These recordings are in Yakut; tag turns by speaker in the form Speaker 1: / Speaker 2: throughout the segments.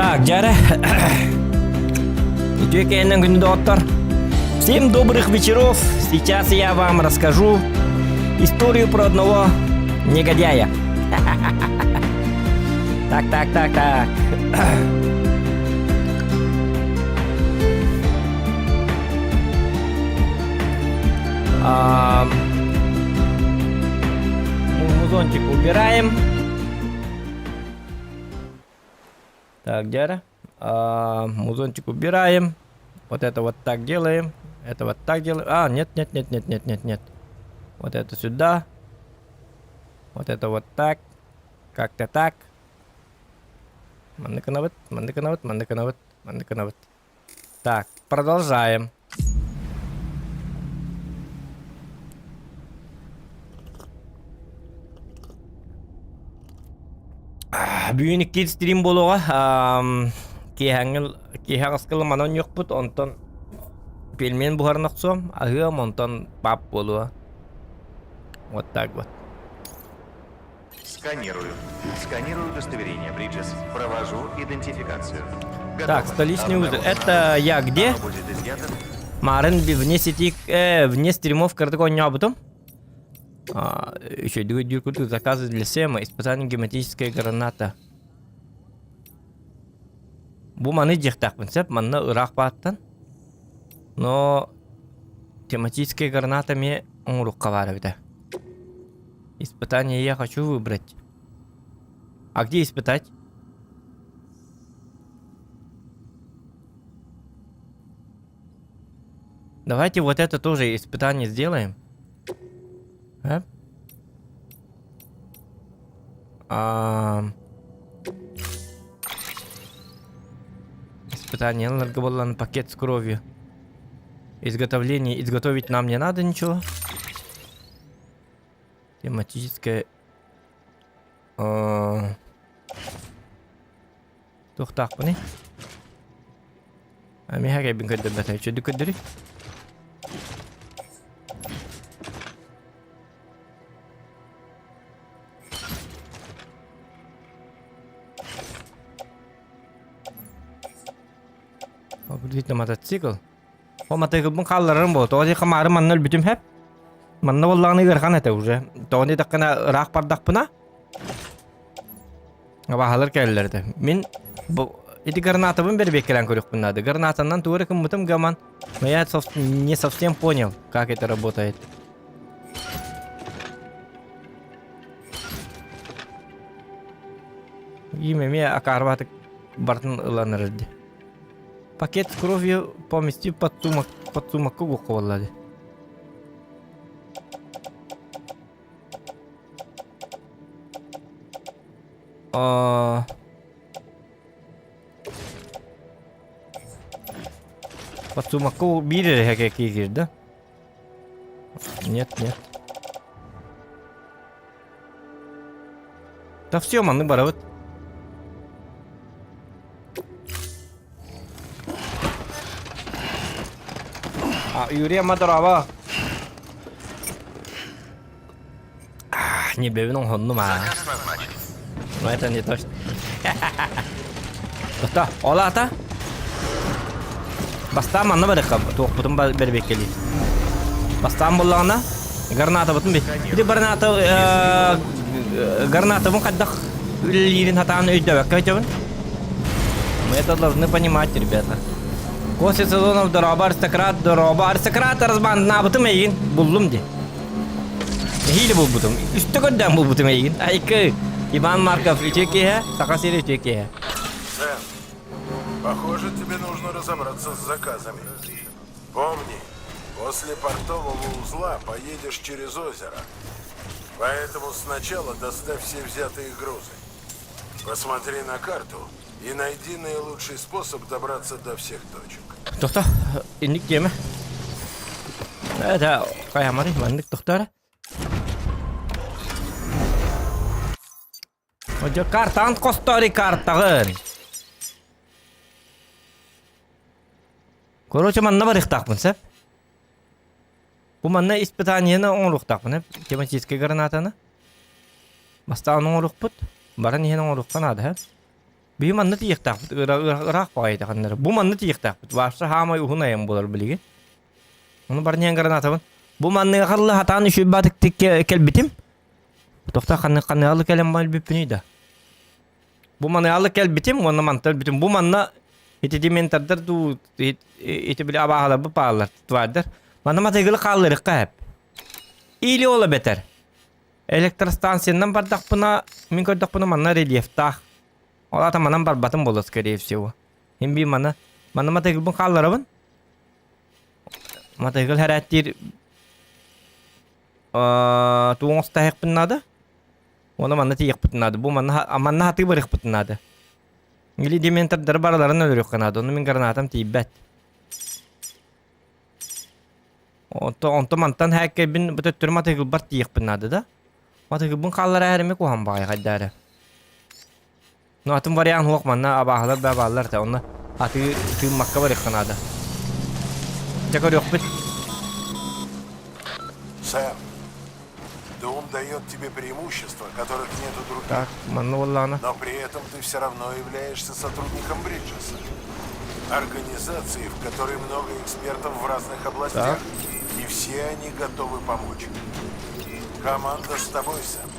Speaker 1: Так, дьэ Үтүө кэннэн күндү доҕоттор. Всем добрых вечеров. Сейчас я вам расскажу историю про одного негодяя. Так, так, так, так. А, Музончик убираем. Так, дядя. А, музончик убираем. Вот это вот так делаем. Это вот так делаем. А, нет, нет, нет, нет, нет, нет, нет. Вот это сюда. Вот это вот так. Как-то так. Маннык гынабыт, маннык гынабыт, маннык гынабыт, маннык гынабыт. Так, продолжаем. Бүгүн икки стрим буолуоҕа. Киэһэҥҥи киэһэ аҕыска манан ньукпут, онтон пельмень буһарын охсуом, аһыам, онтон пап буолуо. Вот так вот.
Speaker 2: Сканирую. Сканирую удостоверение, Бриджес. Провожу идентификацию. Готово.
Speaker 1: Так, столичный узел.
Speaker 2: Обнаружено
Speaker 1: Это я где?
Speaker 2: Оно будет изъято.
Speaker 1: Марын вне сети, вне стримов кырдык оонньообутум. А, еще курдук заказы для Сэма, испытание гематическая граната. Бу маны диэхтээхпин сөп, манна ыраах бааттан. Но тематическая граната эмиэ оҥорукка баар эбитэ. Испытание я хочу выбрать. А где испытать? Давайте вот это тоже испытание сделаем. А? А... Испытание энергобаллан пакет с кровью. Изготовление. Изготовить нам не надо ничего. Тематическое... А... Туохтаахпыный? Миэхэ кэлбин көрдөрбөтө. Үчүгэй көрдөрүй. Погрузить на мотоцикл. О мотоциклбын хаалларарым буолуо. Тоҕо диэххэ маары манна өлбүтүм хэп. Манна буоллаҕына ыарахан этэ уже. Тоҕо диэтэххинэ ыраах бардахпына абааһылар кэлэллэр этэ. Мин бу ити гранатабын бэрбиэккэлээн көрүөхпүн наада. Гранатанан тугу эрэ гыммытым гаман, но я не совсем понял, как это работает. Им эмиэ акаарбатык бартын ылан эрэр дии. Пакет с кровью помести под сумок, под сумокка угукка буолла дии. А... Под сумокка биир эрэ киирдэ. Нет, нет. Да все, маннык барабыт. А, Юрий Мадорова. Не бэбин оҥоһуннум аа. Но это не точно. Тота, ол ата. Бастаан манна барыахха, туохпутун бэрбиэккэлии. Бастаан буллаҕына, гранатабытын би. Ити граната гранатабын хайдах үлэлиирин хатаан өйдөбөккө өтөбүн. Мы это должны понимать, ребята. Костя Сазонов, дороба, аристократ, дороба, аристократ разбаннаабытым эйигин буллум ди. Нэһиилэ булбутум. Үстэ көрдөөн булбутум эйигин. Айкы, Иван Марков үтүө киэһэ, Саха сири үтүө киэһэ.
Speaker 3: Сэм, похоже, тебе нужно разобраться с заказами. Помни, после портового узла поедешь через озеро. Поэтому сначала доставь все взятые грузы. Посмотри на карту и найди наилучший способ добраться до всех точек.
Speaker 1: Тохто, инник диэмэ. Это хайамары, маннык тохтора. Одьо картаҕын хостори картаҕын. Короче, манна барыахтаахпын сөп. Бу манна испытаниены оҥоруохтаахпын эп. Тематическай гранатаны. Бастаан оҥоруохпут. Баран иһэн оҥоруохха наада. Биһи манна тиийиэхтээхпит, ыраах баҕайыта ханнары. Бу манна тиийиэхтээхпит. Вообще хаамай уһун айан буолар билигин. Ону баран гранатабын. Бу манныга харылы хатаан үчүгэй баатык кэлбитим. Тохта ханны ханныалы кэлэн бүппүнүй да. Бу маныалы кэлбитим уонна мантан өлбүтүм. Бу манна ити дементордар дуу ити били абааһыларбыт бааллар, твардар. Манна матыгылы хаалларыахха эп. Или ол эбэтэр. Электростанциянан бардахпына, мин көрдөхпүнэ манна рельефтаах. Ол аата манан барбатым буолуо, скорее всего. Мин би маны, манна матыгылбын хаалларабын. Матыгыл хэрээттиир тугу оҥостаһыахпын наада. Уонна манна тиийиэхпитин наада. Бу манна манна хатыы барыахпытын наада. Или дементордары барыларын өлөрүөххэ наада. Ону мин гранатам тиийбэт. Онто онто мантан һээккэйбин бу төттөрү матыгылбар тиийиэхпин наада да. Матыгылбын хааллара эрэми куһан баҕайы хайда эрэ. Ну атын вариант суох манна абааһылар да бааллар да онно атыы тыыммакка барыахха наада. Дьэ көрүөхпүт.
Speaker 3: Сэм, Дом дает тебе преимущества, которых нет у других.
Speaker 1: Так, манна буоллаҕына.
Speaker 3: Но при этом ты все равно являешься сотрудником Бриджеса. Организации, в которой много экспертов в разных областях. Так. И все они готовы помочь. Команда с тобой, Сэм.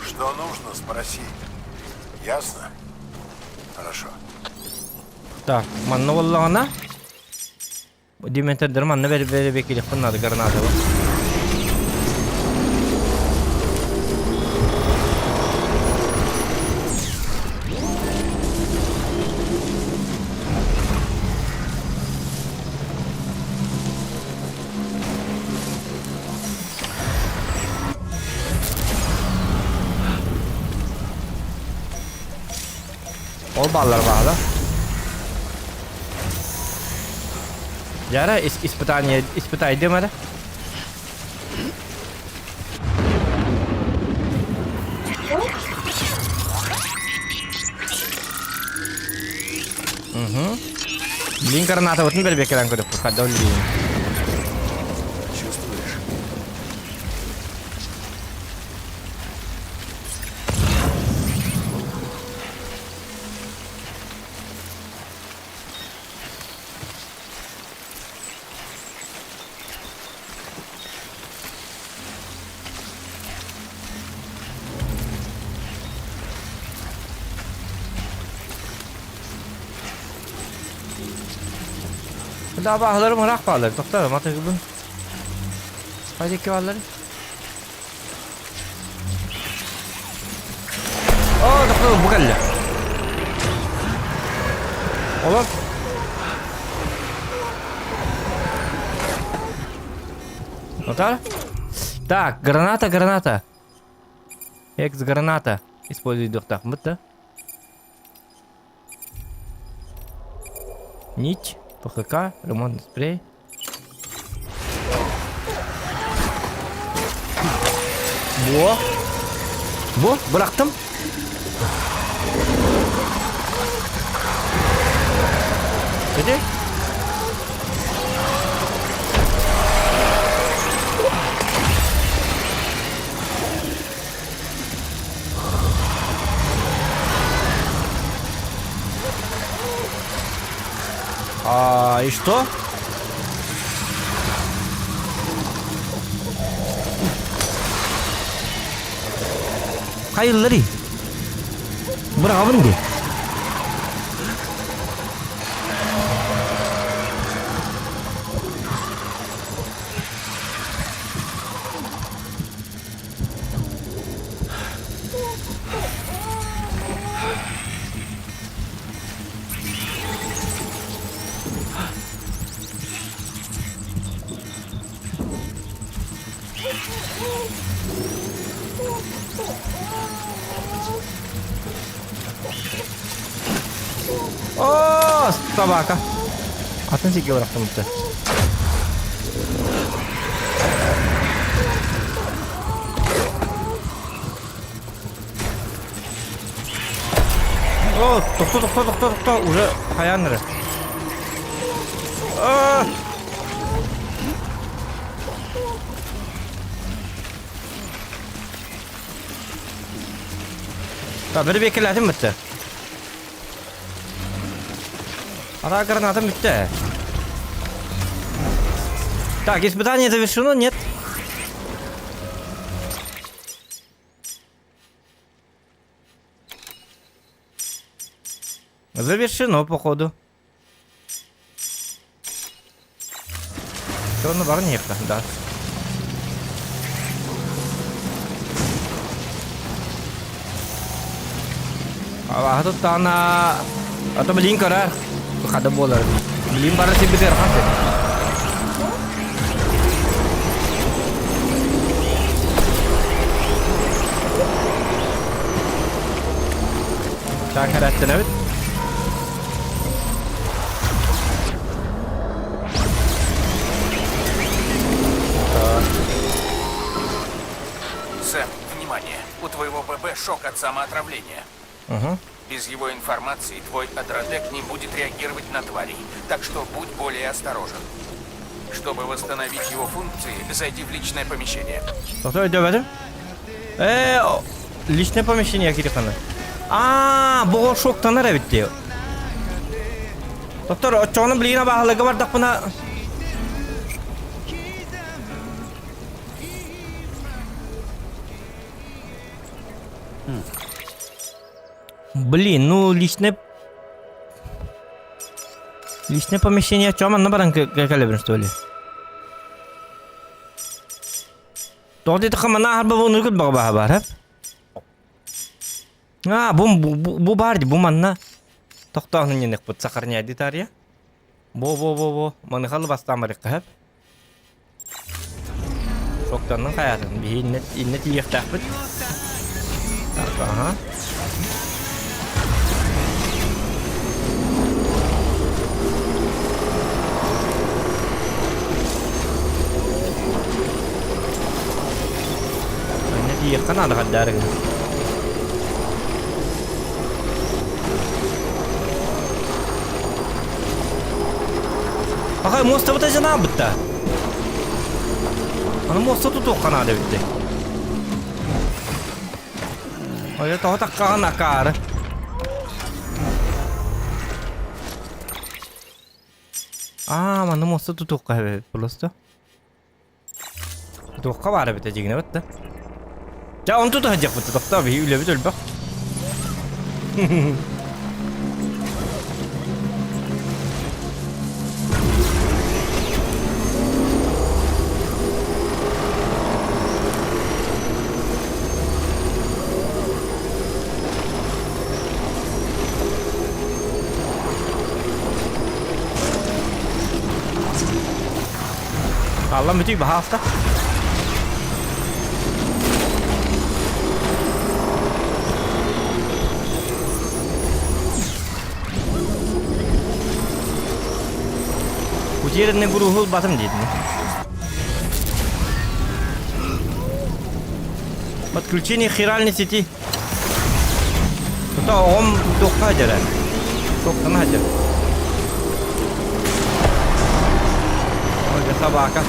Speaker 3: Что нужно, спроси. Ясно? Хорошо.
Speaker 1: Так, манна буоллаҕына Дементордары манна бэрэбиэркэлиэхпин наада гранатабын. Ол баллар баала. Яра испытание испытайдым эрэ. Угу. Блин, гранатабытын бэрбиэккэлээн көрүөхпүт, хадда үллиин.
Speaker 3: Чувствуешь?
Speaker 1: Да абааһыларым ыраах бааллар, тохтоо, матыгыбын. Хайда икки бааллар? Оо, тохтоо, бу кэллэ. Олор. Отар? Так, граната, граната. Экс-граната. Используй духтахмыт, да? Нить, ПХК, ремонтный спрей. Бу. Бу, бырахтым. Ити? А, и что? Хайылларый? Быраҕабын дии. О, собака. Атын сиргэ бырахтымыттар. О, тохто, тохто, тохто, тохто, уже хайаан эрэ. А! Так, бэрэбиэркэлээтим бытта. Ара гранатам бүттэ. Так, испытание завершено, нет? Завершено, походу. Все, бар не да. Аха туттаҕына ото билин көрөр хада буолар. Билин бары сирбитигэр хас Так, эрэттэнэбит.
Speaker 4: Сэм, внимание! У твоего ББ шок от самоотравления.
Speaker 1: Угу.
Speaker 4: Без его информации твой Адродек не будет реагировать на тварей, так что будь более осторожен. Чтобы восстановить его функции, зайди в личное помещение.
Speaker 1: Тоқта өйдөбөтүм. Э, личное помещение кирихана. А, бу шоктанар эбит дии. Доктор, оччоҕуна билигин абааһыларга бардахпына Блин, ну личное... Личное помещение чё манна баран кэлэбин что ли? Тоҕо диэтэххэ манна аһарба буонугут баҕа баһа баар, А, бу, бу, бу баар дии, бу манна тохтооһун иннинэхпит сахарняйдыы таарыйа. Бу-бу-бу-бу, маныхалы бастаан барыахха сөп. Шоктаннын хайаатын, биһи иннэ, иннэ тиийиэхтээхпит. Так, ага. Иннэ тиийиэххэ наада хаддаары гына. Пахай муостабыта дьанаабытта. Аны муоста тутуохха наада эбит Ой, тоҕо таккаҕын акаары. Аа, манна муоста тутуохха эбит просто. Туохха баар эбитэ дьиҥинэ бытта. Дьэ, онту туһадьахпыт тохтоо биһи үлэбит өлбөх. Алла бүтүй баһаалта. Утерянный гуруһул батым диэтин. Подключение хиральной сети. Тута оҕом туохха дьара? Туохтана дьара? Ой, собака.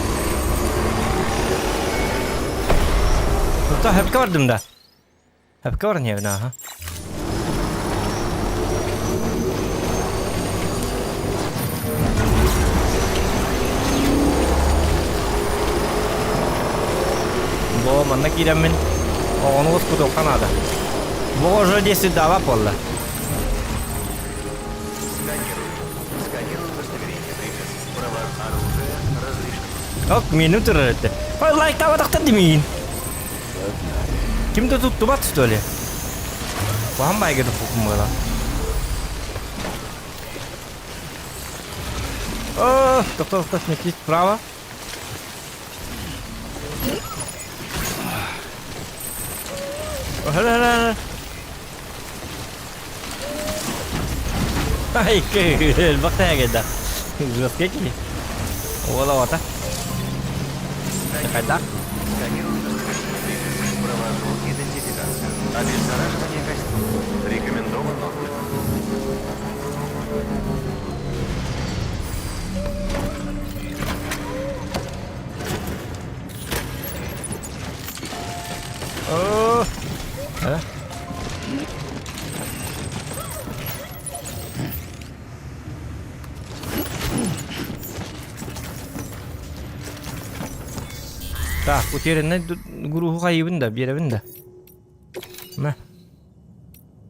Speaker 1: Тута хөпкө бардым да. Хөпкө баран иһэбин ааха. Бо манна киирэммин оҕону уоскутуохха наада. Бу уже 10 дава буолла.
Speaker 2: Сканирую. Сканирую удостоверение Бриджес. Права оружия разрешены.
Speaker 1: Ок, мииним турар этэ. Ой, лайктаабатахтар димиин. Ким да туттубат что ли? Куһаҕан баайга туппуккун буолан. О, тоқтоо, тоқтоо, сместить вправо. Ай, элбэх тэһэгэйдэ. Жесткий киһи. Уола ота. Хайдах?
Speaker 2: Сканирую удостоверение Бриджес. Провожу идентификацию. Обеззараживание костюма. Рекомендован отдых.
Speaker 1: О, э? Так, утерянный груһу хайыбын да, биэрэбин да. На.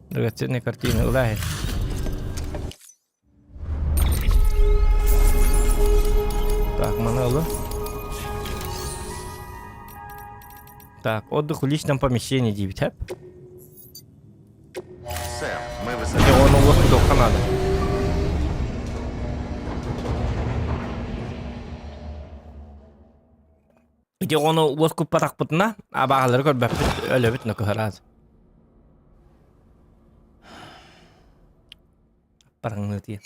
Speaker 1: Драгоценные картины, ылаһын. Так, маны ылы. Так, отдых в личном помещении диэбит, хэп?
Speaker 2: Сэм, мы
Speaker 1: Дьэ,
Speaker 2: высоко...
Speaker 1: ону уоскутуохха наада. Ити ону уоскуппатахпытына, абааһылары көрбөппүт, өлөбүт нөкөһөраз. Параҥныы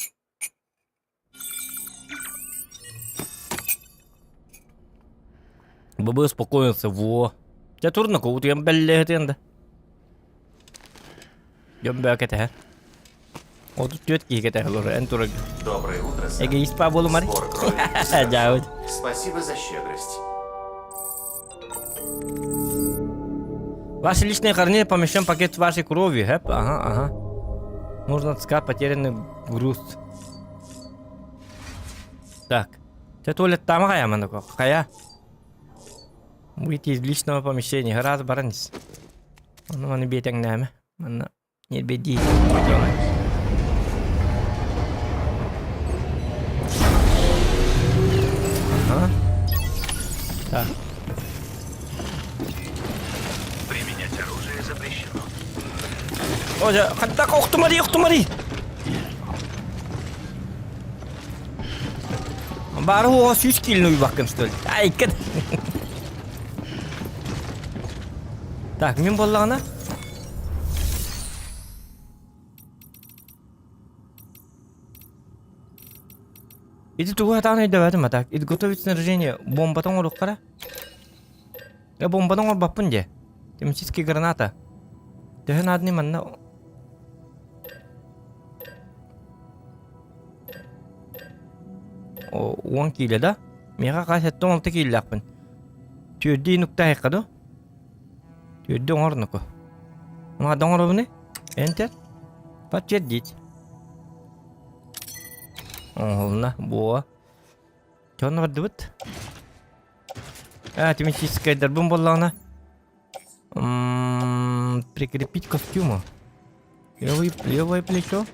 Speaker 1: Бабы успокоился, во. Дьэ турна куутуйан бэллэһитиэн да. Дьон бөө кэтэһэр. 34 киһи кэтэһэ олорор, эн турар.
Speaker 2: Доброе утро, Сэм.
Speaker 1: Эгоист па буолумар.
Speaker 2: Сбор крови.
Speaker 1: Дьаабыт.
Speaker 2: Спасибо за щедрость.
Speaker 1: Ваше личное хранение помещен пакет вашей крови. Хэп, ага, ага. Нужно отыскать потерянный груз. Так. Ты туалет там хайа манука? Хайа? Выйти из личного помещения. Раз баранис. Ну, маны биэтэҥнээмэ. Манна ньирбэйдии. Ага. Так.
Speaker 2: Применять оружие запрещено.
Speaker 1: О, дьэ, хаттак охтумари, охтумари! Бары оҕо сүүс киилини уйбаккын, что ли? Айкын! Так, мин буоллаҕына Ити тугу сатаан өйдөөбөтүм а так. Изготовить снаряжение бомбатын оҥоруоххара. Э бомбаны оҥорбоппун дии. Термическая граната. Төһө нааданы манна Уон киилэ да? Миэхэ хас 76 киилэлээхпин. Түөрдүү нуктаайыкка дуо? Түөрдүү оҥорнуку. Оҥоро оҥоробуный? Enter. Подтвердить. Оҥоһулунна. Буо. Чонно бардыбыт. А, тематическайдарбын буоллаҕына. Прикрепить костюму. Левый, левое плечо.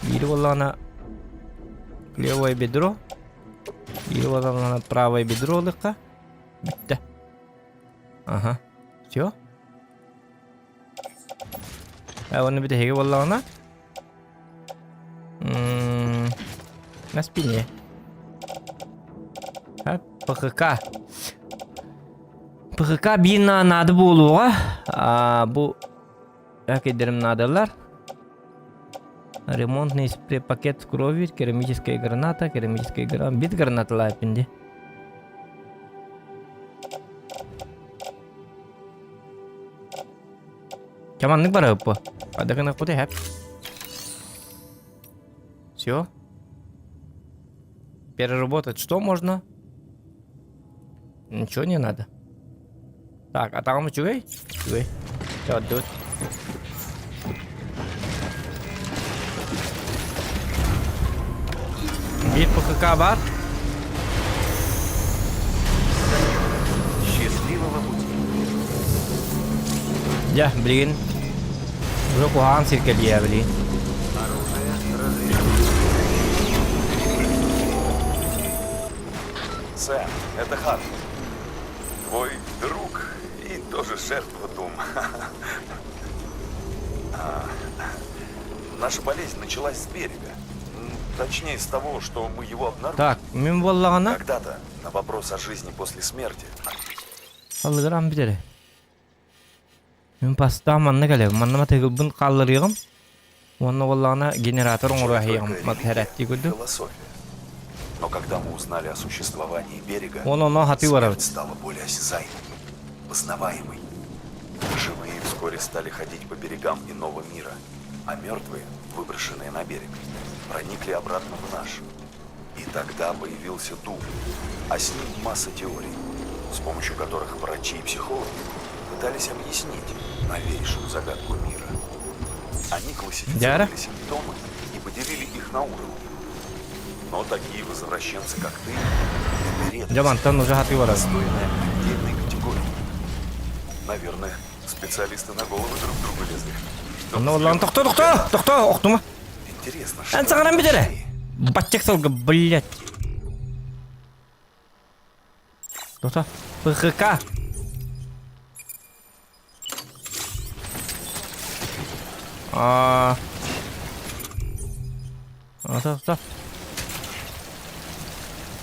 Speaker 1: Биир буоллаҕына левое бедро. Биир буоллаҕына правое бедро ылыахха. Бүттэ. Ага. Все. А уонна бүтэһиги буоллаҕына на спине. А, ПХК. ПХК биир наада буолуоҕа. А, бу Акедерим наадалар. Ремонтный пакет крови, керамическая граната, керамическая граната. Бит гранаталааппин дии. Чаманнык барабыт бу. Адакына куты хэп. Все. Переработать что можно? Ничего не надо. Так, атаҕым үчүгэй? Үчүгэй. Чэ, Биир ПКК баар.
Speaker 2: Счастливого пути.
Speaker 1: Дьэ, билигин уже куһаҕан сиргэ диэ билигин.
Speaker 2: Оружие разрешено.
Speaker 5: Сэм, это Харт. Твой друг и тоже жертва Дум. А, наша болезнь началась с берега. Точнее, с того, что мы его обнаружили.
Speaker 1: Так, мин буоллаҕына
Speaker 5: Когда-то на вопрос о жизни после смерти
Speaker 1: Аллыгыран бүтэрэ. Мин бастаан манна кэлэбин. Манна матыгылбын хаалларыаҕым. Уонна буоллаҕына генератор оҥоруо
Speaker 5: Только
Speaker 1: аһыйаҕым
Speaker 5: религия
Speaker 1: матыһэрээттии
Speaker 5: и
Speaker 1: курдук.
Speaker 5: философия. Но когда мы узнали о существовании берега,
Speaker 1: Уонна онно хатыы
Speaker 5: смерть
Speaker 1: барабыт.
Speaker 5: стала более осязаемой, познаваемой. Живые вскоре стали ходить по берегам иного мира, а мертвые, выброшенные на берег, проникли обратно в наш. И тогда появился Дум, а с ним масса теорий, с помощью которых врачи и психологи пытались объяснить новейшую загадку мира. Они
Speaker 1: Дьара?
Speaker 5: классифицировали симптомы и поделили их на уровни. Но такие возвращенцы, как ты, Редкость.
Speaker 1: Дьэ мантан уже хатыы барар.
Speaker 5: Достойная отдельной категории. Наверное, специалисты на головы друг другу лезли. Чтоб
Speaker 1: Онно боллаҕын
Speaker 5: сделать
Speaker 1: тохтоо тохтоо тохтоо охтума.
Speaker 5: Интересно, что
Speaker 1: Эн саҥаран бүтэрэ.
Speaker 5: нашли?
Speaker 1: Баччык сылгы, блядь. Тохтоо. ПХК. А. А, то.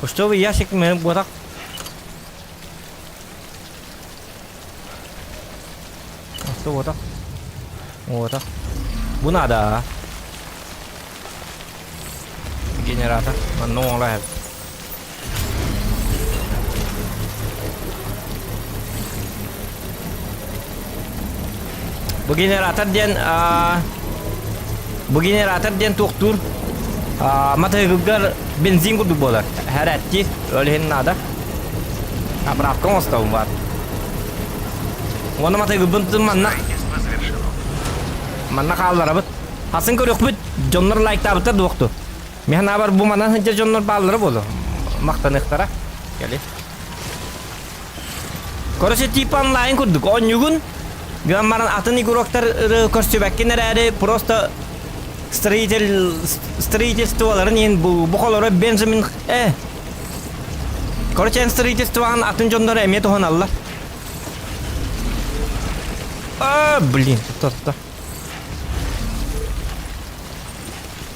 Speaker 1: Почтовый ящик мен буотах. Что вот Вот Бу надо. Генератор. Манна оҥоро Бу генератор диэн бу генератор диэн туохтуур матыгыгар бензин курдук буолар. Хэрэтти ол иһин наада. Заправка оҥостобун бар. Уонна матыгыбын манна манна хаалларабыт. Хасын көрүөхпүт дьоннор лайктаабыттар дуохту. Мин санаабар бу манан сылдьар дьоннор бааллара буолуо. Махтаныахтара. Кэли. Короче, типа онлайн курдук. Оонньуугун гынан баран атын игроктар көрсүбэккин эрээри просто строитель строительстволарын иһин бу бу холоро Бенджамин э Короче, эн строительствоҕын атын дьоннор эмиэ туһаналлар. А, блин, тутта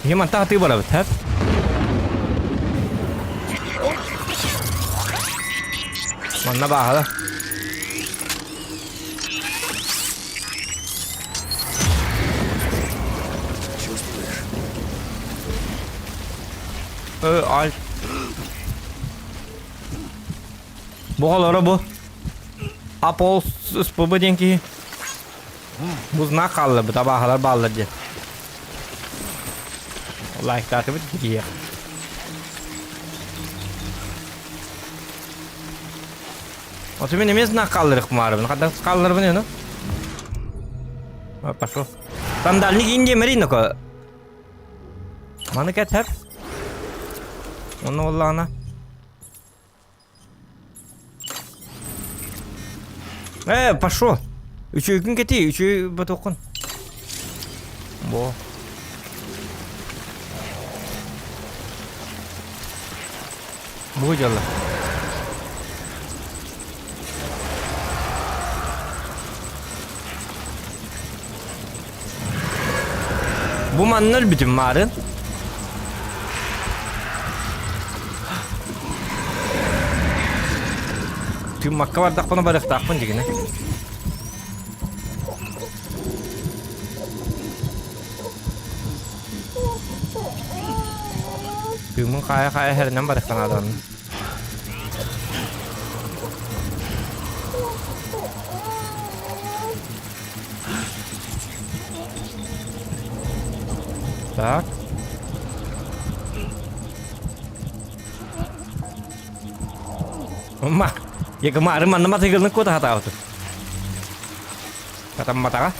Speaker 1: Ийэ мантан атыы барабыт, һэп? Манна бааһала.
Speaker 5: Чувствуешь?
Speaker 1: Э, ай. Бу олоро бу. Апол СПБ диэн киһи. Бу знак хаалларбыт, абааһалар бааллар диэн. Лайктаатыбыт киһиэх. Ото мин эмиэ знак хаалларыах маарыбын. Хадах хаалларбын ну? Пошел. Сандальник Индия Мариноко. Маны кэтһэр. Онно боллаҕына. Э, пошел. Үчүгүн кэтии, үчүгэй ботуоххун. Бо. Бу дьалла. Бу манна өлбүтүм маарын. Тыыммакка бардахпына барыахтаахпын дьигинэ. Тыыммын хаайа-хаайа иһэринэн барыахха наада онно. Так. Ма, я манна матыгылын куота хатаабытым. Хатамматаҕа.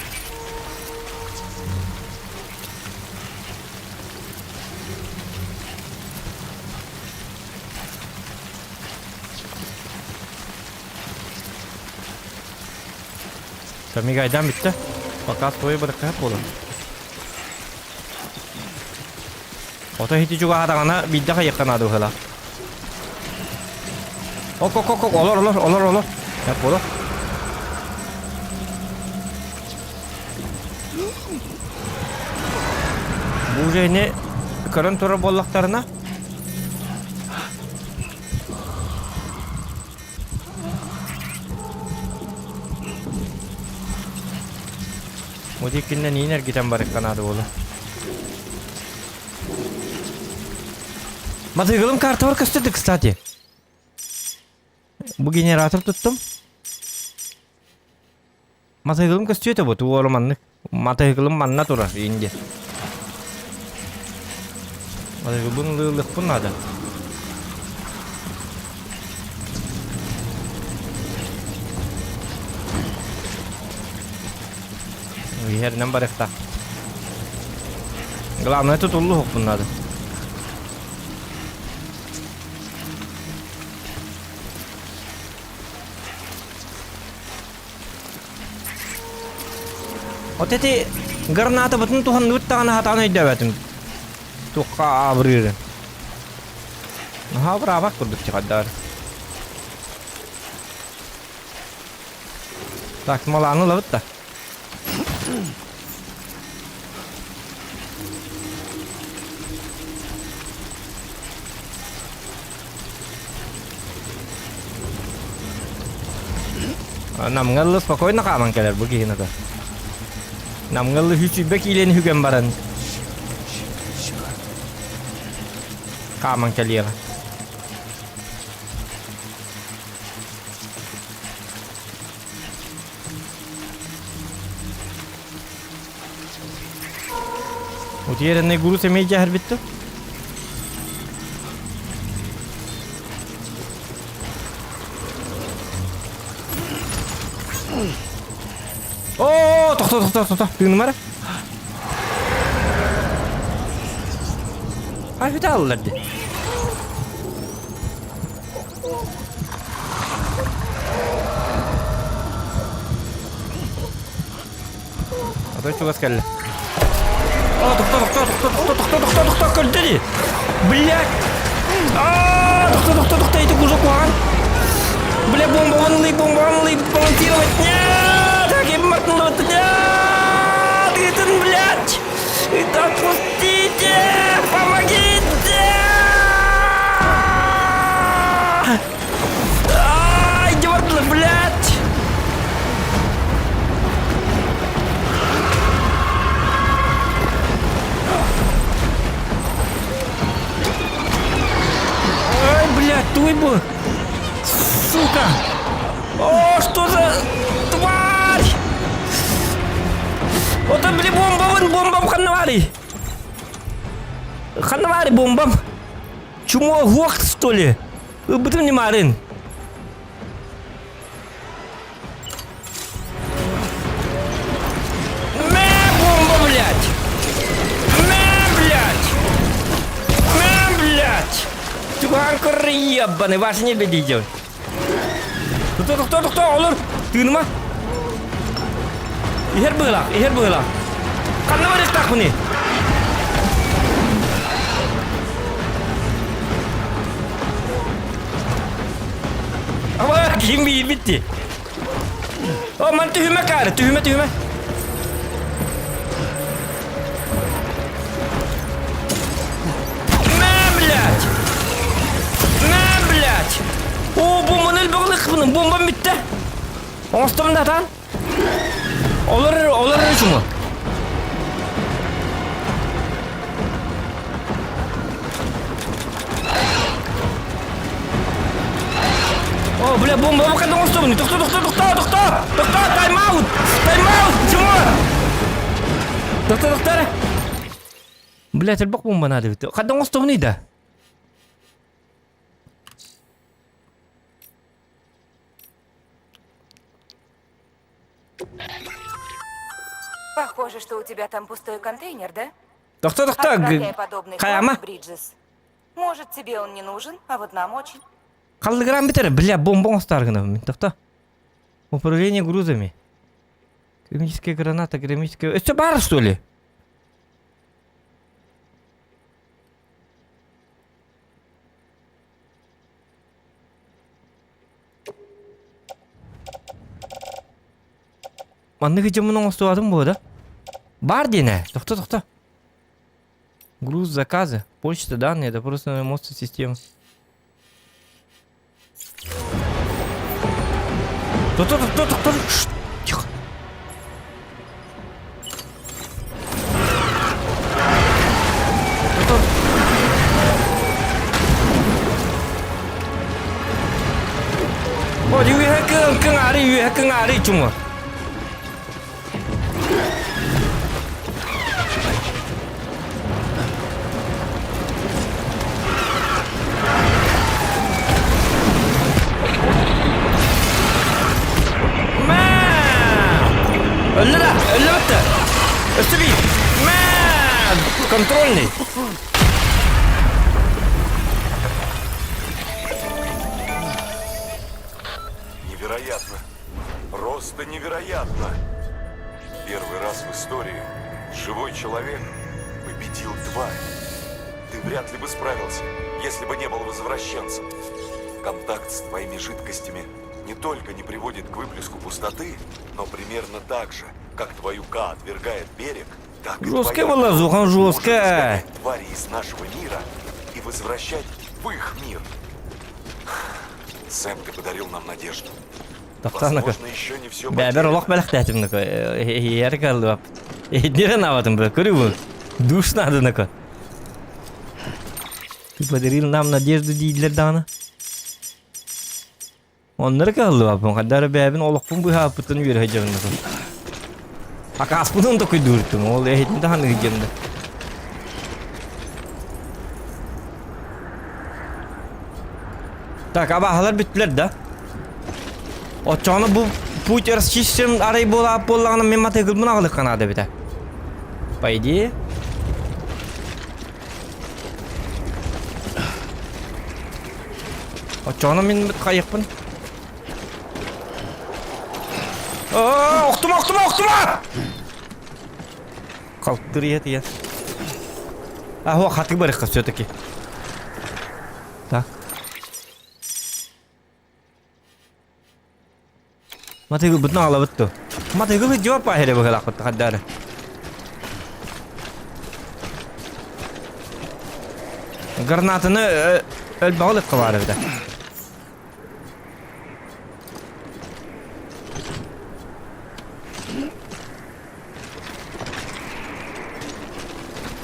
Speaker 1: Мигайдан бүттэ. Пока твой бырыкка буолар. Ото хити чугаһатаҕына биирдэ хайыахха наада быһыылаах. Ок ок ок ок олор олор олор олор. Яп буолар. Бу уже не көрөн турар буоллахтарына Бу диэкиннэн иин эргитэн барыкка наада буолуо. Матыгылым картабар көстөдү, кстати. Бу генератор туттум. Матыгылым көстүөтө бу туору маннык. Матыгылым манна турар инде. Матыгылбын ылыахпын наада. Иһэринэн барыахтаах. Главное тутуллуохпун надо. Вот эти гранатабытын туһанныбыт даҕаны хатаан өйдөөбөтүм. Туохха аабырыырын. Наһаа абыраабат курдук чаҕайдаар. Так, малааны ылабыт да. Намҥаллы спокойно хааман кэлэр бу киһини да. Намҥаллы үчүйбэ киилэн үгэн баран хааман кэлиэҕэ. Утерянный груз эмиэ дьэһэрбит дуо? Оо, тохто, тохто, тохто, тыыным эрэ. Ай, бүтэ аллар дии. Отой чугас кэллэ. О, тохто, тохто, тохто, тохто, тохто, тохто, тохто, көрдө дии. Блядь! А, тохто, тохто, тохто, эти кужок куһаҕан. Бля, бомбаҕын ылый, бомбаҕын ылый, балансировать. Нет! Так, я мартнула. Нет! Итан, блядь! Отпустите! Помогите! Ай, идиот, блядь! Ай, блядь, туй бы! Сука! О, что за тварь? Вот он, били, бомба, вон, бомбам ханнавари! Ханнавари бомбам! Чмо, гох, что ли? Ыбытым не марын. Мэ, бомба, блядь! Мэ, блядь! Мэ, блядь! Туган көрөр ебаный, ваш не бедите. Тохто, тохто, тохто, олор. Тыыныма. Иһэр быһылаах, иһэр быһылаах. Ханна барыахтаахпыный? Ама ким биирбит дии. О, ман түһүмэ каары, түһүмэ, түһүмэ. Мэ, блядь! Мэ, блядь! О, бомбаны өлбөҕүн бомбам бүттэ. Оҥостом да атаан. Олор, олор чума. О, бля, бомба бакан оҥостобун. Тохто, тохто, тохто, тохто! Тохто, тайм-аут! Тайм-аут! Чума! Тохто, тохто эрэ. Блядь, элбэх бомба наада эбит. Ханна оҥостобунуй да?
Speaker 6: Похоже, что у тебя там пустой контейнер, да?
Speaker 1: Тохто, тохто,
Speaker 6: Отправляй подобный
Speaker 1: хайама.
Speaker 6: хлам в Бриджес. Может, тебе он не нужен, а вот нам очень.
Speaker 1: Халлыгыран битер, бля, бомба оҥостоор гынабын. Тохто. Управление грузами. Химическая граната, граммическая... Это бар, что ли? Маннык дьоммун оҥостубатым буо да? Бар диэн ээ. Тохто, тохто. Груз заказы, почта, данные, это просто мост системы. Тохто, тохто, тохто. Тихо. Тохто. О, үөһэ кыҥ, кыҥаары, үөһэ кыҥаары чума. Мэ! Өллө да, өллө бітті. Өссө биир. Мэ! Контрольный.
Speaker 5: Невероятно. Просто невероятно. Первый раз. раз в истории живой человек победил тварь. Ты вряд ли бы справился, если бы не был возвращенцем. Контакт с твоими жидкостями не только не приводит к выплеску пустоты, но примерно так же, как твою К отвергает берег, так и
Speaker 1: Жесткая
Speaker 5: твоя
Speaker 1: была,
Speaker 5: К
Speaker 1: Зухан,
Speaker 5: может
Speaker 1: жесткая.
Speaker 5: изгонять твари из нашего мира и возвращать в их мир. Сэм, ты подарил нам надежду.
Speaker 1: Тохтоон
Speaker 5: Возможно, еще не все
Speaker 1: Бэбэр
Speaker 5: потеряно.
Speaker 1: олох бэлэхтээтим нако. Иһийэр каллыбап. Иһитнирэ наабатым бу. Көрү бу. Душ надо нако. Ты подарил нам надежду дииллэр даҕаны. Оннор кыһаллыбаппын. Хайдары бэйэбин олохпун быһааппыттан үөрэ сылдьабын нако. Акааспын токуйдууртум. Ол эһитин даҕаны сылдьам да. Так, абааһылар бүттүлэр да? Оччоҕуна бу путь расчищен арай буолаап буоллаҕына мин матыгылбын аҕалыахха наада эбитэ. По идее. Оччоҕуна мин хайыахпын? Охтума, охтума, охтума! Халтырыйа тиийэн. А, хатыы барыахха все-таки. Так. Матыгылбытын аҕалабыт дуо? Матыгыл идиот пааһыра быһыылаахпыт хардары. Гранатаны өлбөҕө ылыахха баар эбитэ.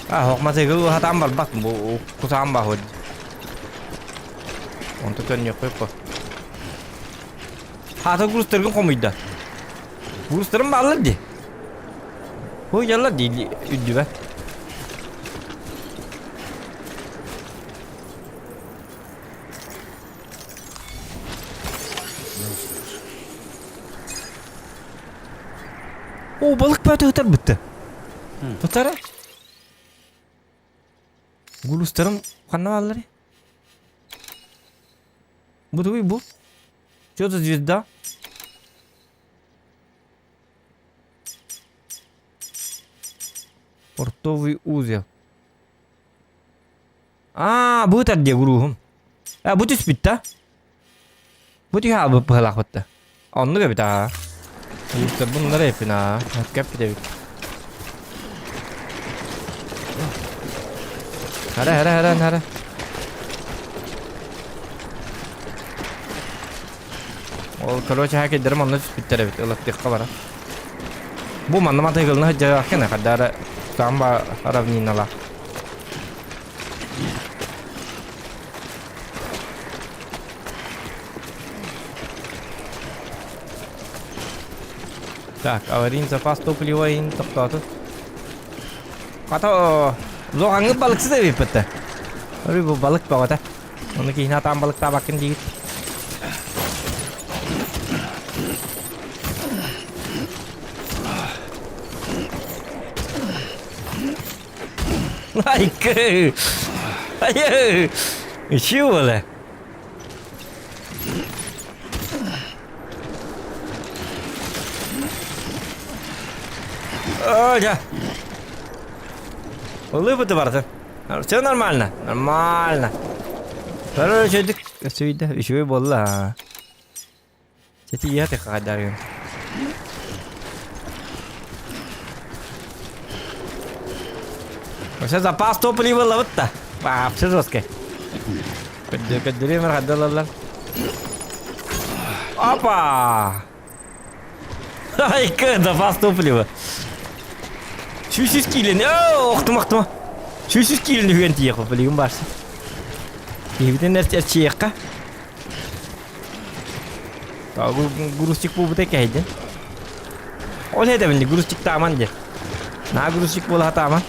Speaker 1: А, матыгыл хатаан барбат бу кусаан баһыт. Онто төннүөххэ по. Хаата грузтаргын хомуйда. Грузтарым бааллар дии. Хуйаллар дии үрдүбэ. О, балык бөтө ытар бытты. Тутара. Грузтарым ханна бааллар? Бу тугуй бу? Что за звезда? Портовый узел. А, бу ытар дии груһум. А, бу түспүт да? Бу түһэ албыт быһылаахпыт да. Оннук эбит аа. Bunları hepin ha. Кэппит эбит. Хара хара хара хара. Ол короче хакердерим онно түспүттэр эбит ылаттыахха бара. Бу манна матыгылны сылдьааххына хардара самба равниналаах. Так, аварийный запас топлива иһин тохтооту. Хата лоҕаҥҥыт балыксыт эбиппит да. Ой, бу балык бөҕөтө. Ону киһини атаан балыктаабаккын диигит. Айкы! Айы! Ичи буола. Оля! Улыбы барда. Все нормально? Нормально. Короче, үчүгэй үчүгэй буолла. Сэтийиэ хайдарыгын. Вообще запас топлива ылабыт да. Вообще жесткий. Көддөрүмэр хаддалалар. Опа! Айка, запас топлива. Сүүсүс киилени. Охтум, охтум. Сүүсүс киилени үгэн тиийэх билигин барсы. Киһибитин эрчийиэххэ. Грузчик буолбута кэһэйдин. Ол этэбин грузчик тааман диэн. Наа грузчик буола сатааман.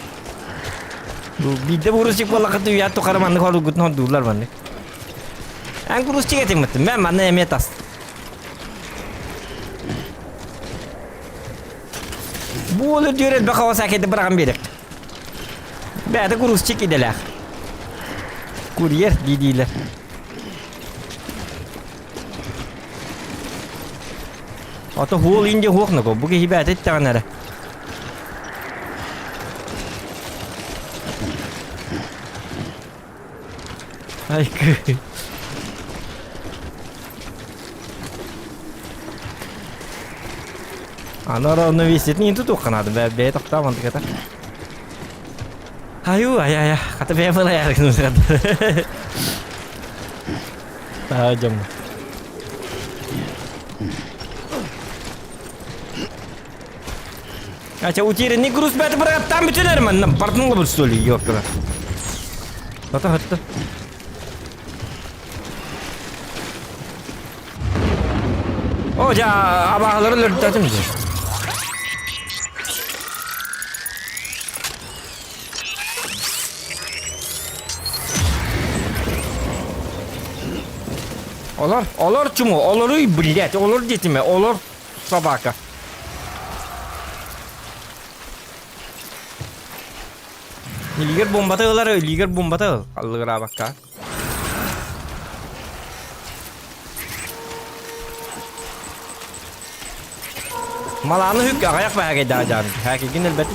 Speaker 1: Биирдэ грузчик буоллаххыт үйэ тухары маннык хоруггутун хордууллар маннык. Эн грузчик этиҥмиттин, мэ манна эмиэ тас. Буолу дүөр элбэх оҕо саакеты быраҕан биэрик. Бэйэтэ грузчик идэлээх. Курьер дии-диилэр. Ото хуол инде хуох нако, бу киһи бэйэтэ иттэҕинэ эрэ. Айкы. Аны ровно висит. Не тут уханаады. Бэ бэйэ тохтоомон тыката. Аю, ай ай, хата бэйэ былайар гыныр. Дьом. Хотя утерянный груз бәті бір аттан бүтелер манна бардыңла бір что ли, ёпта. Хата хатта. О, жа абағалары өлөрдүтатым же. Олор, олор чуму, олоруй, блядь, олор детиме, олор собака. Лигер бомбата ылар, лигер бомбата ыл, аллыгыраабакка. Малааны хүк аҕыйах бэһэгэйдээх дьаан. Һээкигин элбэт.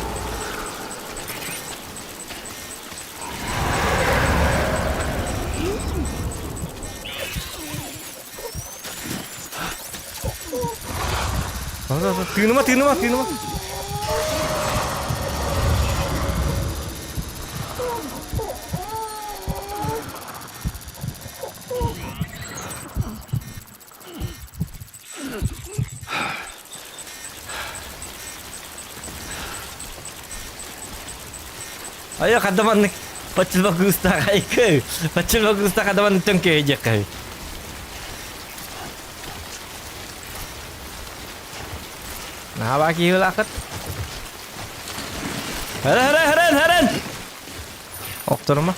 Speaker 1: Тыыныма, тыыныма, тыыныма. Айа хадаманнык бачылба кыыстаах айкы бачылба кыыстаах хадаманнык төҥкөйө диэххэ Наһаа киһилаахыт. Хара хара харан харан. Охторума.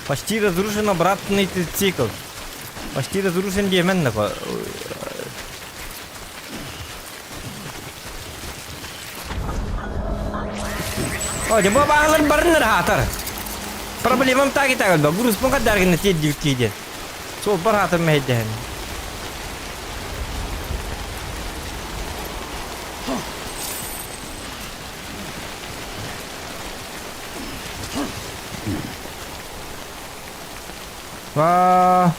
Speaker 1: Почти разрушен обратный цикл. Почти разрушен диэмэн нахуй. О, дьэ бу абааһылар барыннар аһаатар. Проблемам так и так грузпун хаддаргына тиэрдибит киһи диэн. Суолбар аһаатар мэһэйдэһэн. Аа.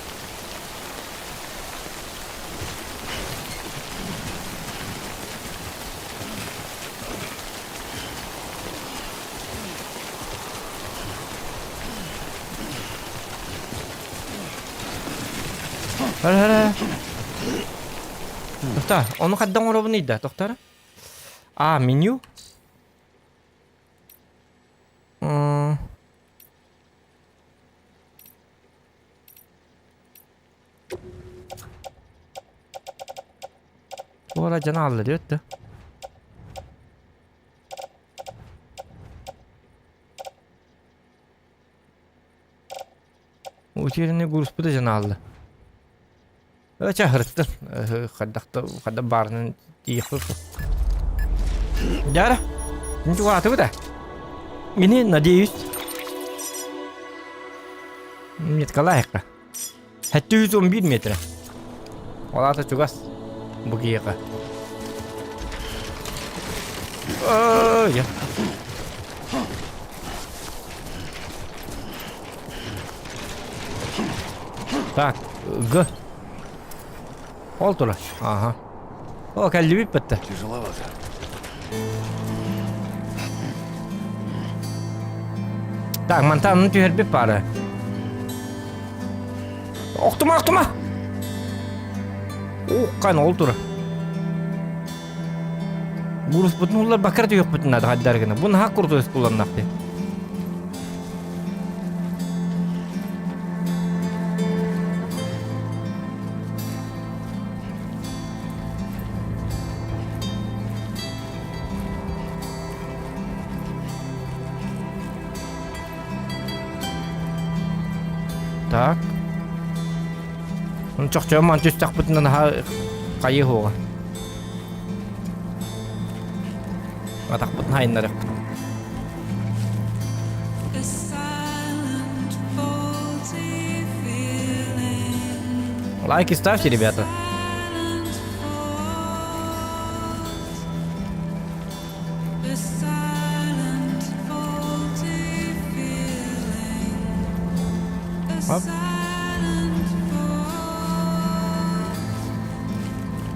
Speaker 1: Хара Тохтаа, ону хайдах оҥоробун ыйда, тохтоо. А, меню? М, Туора дьоно алларыа да. Утерянный грузпу да дьоно алла. Чэ, һырыттын. Хайдах да хайдах баарынан тиийиэхпит. Дьара, ничего да? Мини, надеюсь. Меткалаайыкка. 711 метр. Ол аата чугас бу киһиэхэ. Ой, Так, Г. Ол тура. Ага. О, кэллибит бытта.
Speaker 5: Тяжеловато.
Speaker 1: Так, мантан түһэрбит пара. Охтума, охтума! Ууккан ол тура. Буруспутун улар бакар түһүөхпүтүн наада хайдар гына. Бу наһаа крутой куланнахты. Так. Ну, чохчоон түстэхпитинэ наһаа хайыы уоҕа. Атахпытын хайыннарыахпыт. Лайки ставьте, ребята. Хоп.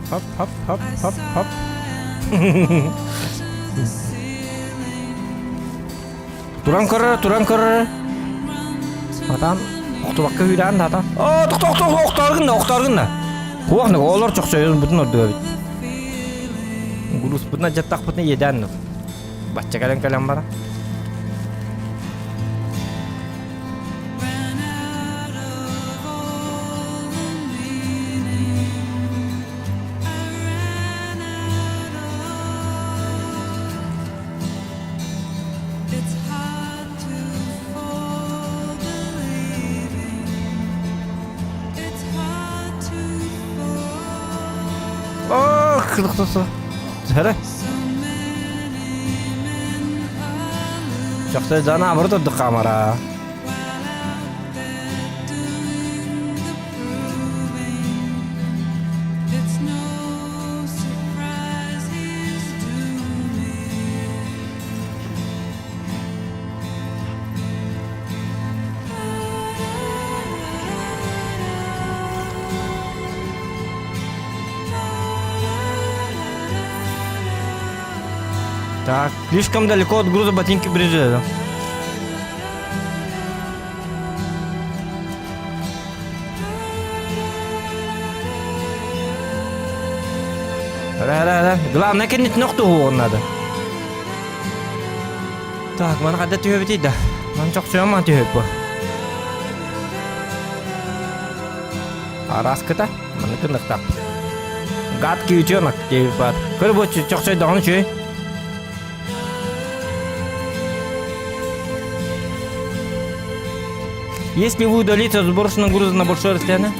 Speaker 1: Хоп, хоп, хоп, хоп, хоп. Туран көрөр, туран көрөр. Атам, охтубакка күүдээн да атам. Оо, тохто, охто, охторгун да, охторгун да. Хуох нэг олор чохсойон бутун ордуга бит. Гулуспутна жаттахпытна иэдээн ну. Бачча кэлэн кэлэн бара. Ох, Сэрэ. Чахса дана абыр турдук камера. Так, слишком далеко от груза ботинки брежеда. Ра-ра-ра. Главное, кэннитин охтуһуоҕун надо. Так, маны хадда түһэбитий да. Маны чохчуйан маны түһэбит бу. Араскыта, маны кынныктап. Гадкий утенок диэбит баар. Көр бу чохчойдоҕун үчүгэй. Если вы удалите от сброшенного груза на большое расстояние,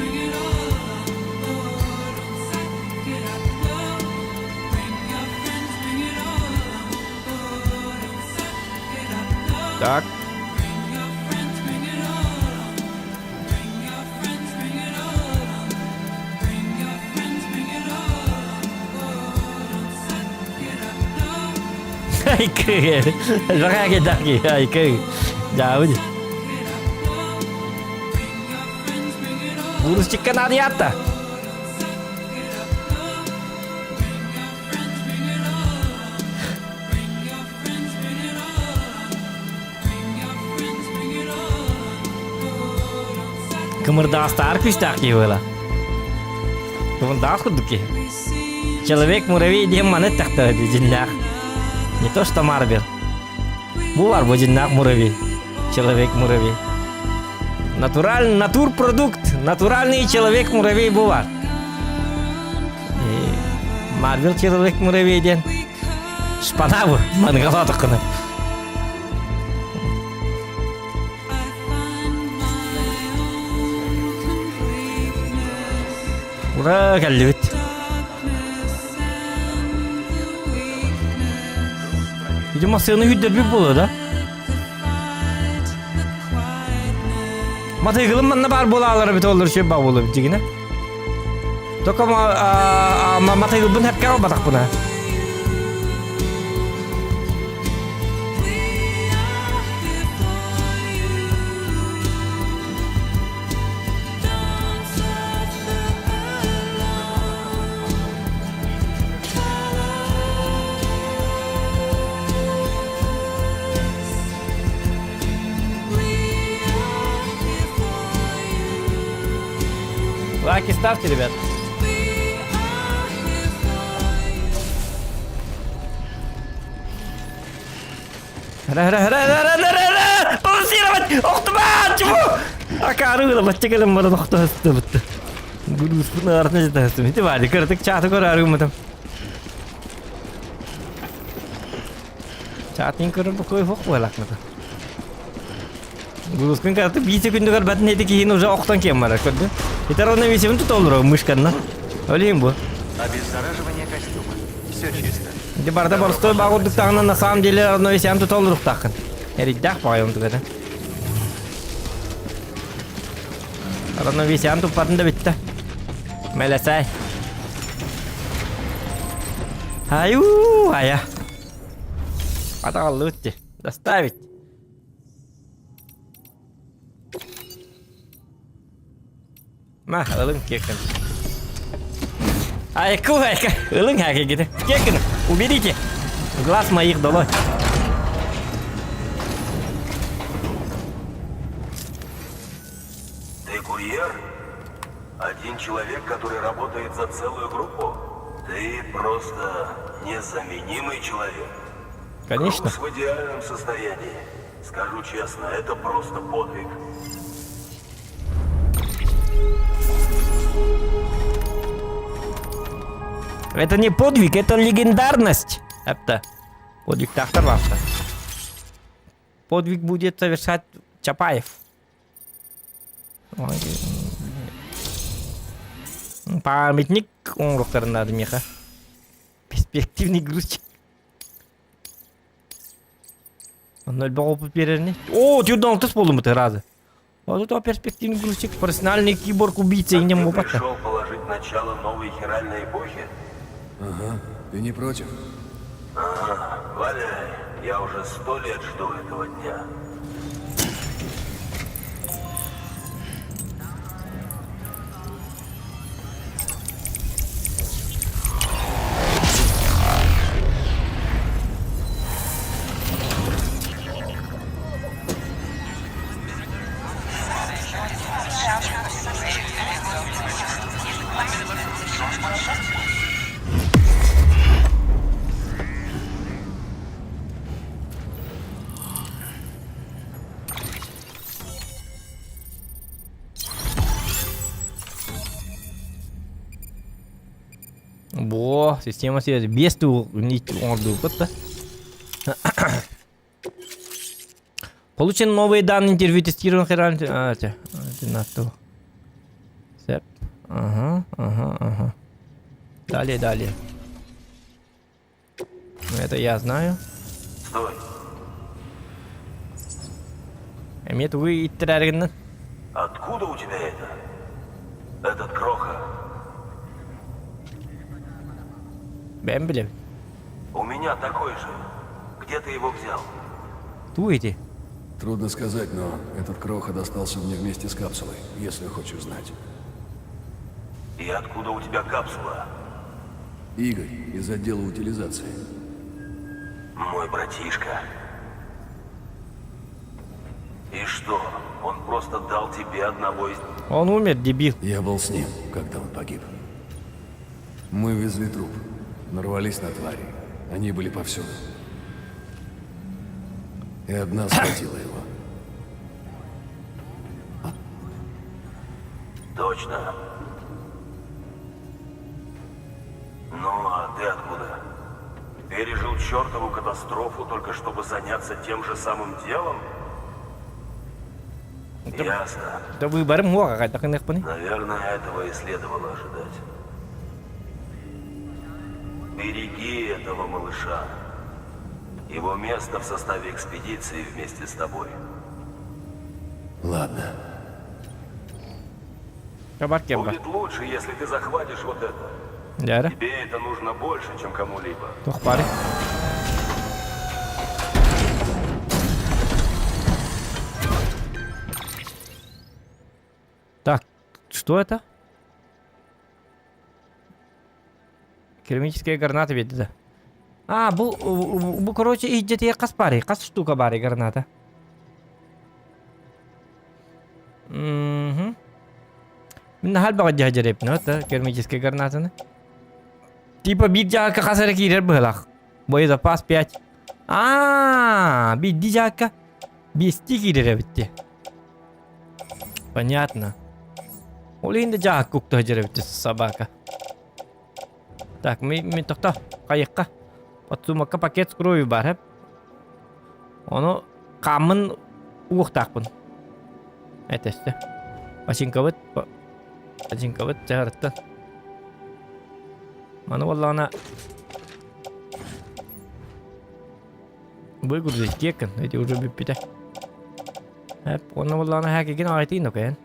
Speaker 1: Так. Айкы. Жака даки. Айкы. Жауди. Бурусчикка надо Кымырдаастаар күүстээх киһи буола. Кымырдаас курдук киһи. Человек-муравей диэн маны эттэхтэрэ дии дьиннээх. Не то что Марвел. Бу бар бу дьиннээх муравей. Человек-муравей. Натураль, натурпродукт. Натуральный человек-муравей бу бар. Марвел человек-муравей диэн шпана бу мангалаатаххына. Ура, кэллибит. Видимо, сыаны үрдэрбит буолуо да? Матыгылым манна баар буолаалара бит олор үчүгэй баа буолуо дигинэ. Только матыгылбын хэпкэ албатахпына. Лайки ставьте, ребят. Балансировать! Охтубаат! Чего? Акары ыла бачча кэлэн баран охтоһустубут. Гуруспун аарына жытаһыстым. Ити баали кырытык чааты көрө Чаатын көрөр букой фок буолакмыта. Гурускун карты биир күндүгэр батын эти киһин уже охтон киэн барар көрдү. Итар онно висебин тутоллур мышканна. Олейм бу.
Speaker 2: Обеззараживание костюма. Все чисто.
Speaker 1: Ити барда борстой багурдуктаҕына на самом деле одно висем тутоллуруктааххын. Эриддах баҕайым тугата. Родной висям туппатын да бүтте. Мэлэсэй. Аю, ая. Атаҕаллыбыт дии. Доставить. Ма, ылыҥ кекин. Айку, айка, ылыҥ хакегите. Кекин, уберите. Глаз моих долой.
Speaker 5: Ты курьер? Один человек, который работает за целую группу? Ты просто незаменимый человек.
Speaker 1: Конечно.
Speaker 5: Груз в идеальном состоянии. Скажу честно, это просто подвиг.
Speaker 1: Это не подвиг, это легендарность. Это подвиг тахтар Подвиг будет совершать Чапаев. Памятник оҥоруохтарын наада миэхэ. Перспективный грузчик. Онно элбэх опыт биэрэрини. О, тюрдон алтыс буоллум разы. Вот это перспективный грузчик, профессиональный киборг-убийца
Speaker 5: Так
Speaker 1: инем
Speaker 5: ты
Speaker 1: опыта.
Speaker 5: пришел положить начало новой хиральной эпохи?
Speaker 3: Ага, ты не против?
Speaker 5: Ага, валяй, я уже сто лет жду этого дня.
Speaker 1: Бо, система связи без оҥордубут да. Получен новые данные интервью тестирован А, Сеп. Ага, ага, ага. Далее, далее. Ну, это я знаю.
Speaker 5: Стой.
Speaker 1: Эмиэ тугу иттэрэргиннэн?
Speaker 5: Откуда у тебя это? Этот кроха.
Speaker 1: Бэйэм билэбин.
Speaker 5: У меня такой же. Где ты его взял?
Speaker 1: Туу ити?
Speaker 3: Трудно сказать, но этот кроха достался мне вместе с капсулой, если хочешь знать.
Speaker 5: И откуда у тебя капсула?
Speaker 3: Игорь из отдела утилизации.
Speaker 5: Мой братишка. И что, он просто дал тебе одного из...
Speaker 1: Он умер, дебил.
Speaker 3: Я был с ним, когда он погиб. Мы везли труп, нарвались на твари. Они были повсюду. И одна схватила его.
Speaker 5: Точно. Ну, а ты откуда? Пережил чертову катастрофу только чтобы заняться тем же самым делом? Ясно.
Speaker 1: Да выборым хуаға қайда қынықпын.
Speaker 5: Наверное, этого и следовало ожидать. Береги этого малыша. Его место в составе экспедиции вместе с тобой.
Speaker 3: Ладно.
Speaker 5: Будет лучше, если ты захватишь вот это.
Speaker 1: Дьэ
Speaker 5: Тебе это нужно больше, чем кому-либо.
Speaker 1: Туох баарый? Так, что это? Керамическая граната ведь да. А, бу, бу короче, иһдьэтигэр хас баарый? Хас штука баарый граната? Мгм. Мин наһаа элбэҕи дьаһдьарыппын, вот, керамическая гранатаны. Типа биир дьаакка хас эрэ киирэр быһылаах. Боезапас 5. Аа, биирдии дьаакка биэстии киирэр эбит дии. Понятно. Ол иһин да дьаакка укта сылдьар эбит собака. Так, ми, ми тохто, хайыкка. Подсумокка пакет с кровью бар, Ону хааммын уохтаахпын. Этэстэ. Бачыҥкабыт бачыҥкабыт дьаһарыттан. Маны буоллаҕына выгрузить кекин, эти уже бүппүтэ. Эп, онно буоллаҕына хакигин аҕайтыын окейн.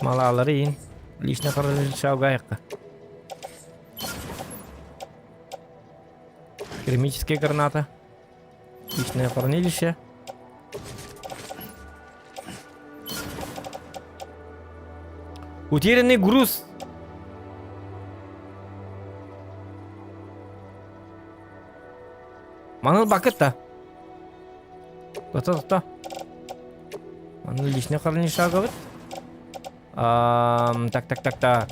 Speaker 1: Малаалары иин. Лично шаугайыққа. Керамическая граната. Личное хранилище. Утерянный груз. Маныл бакыт-та. Тоқта, тоқта. Маны лишний хранилище Так, так, так, так.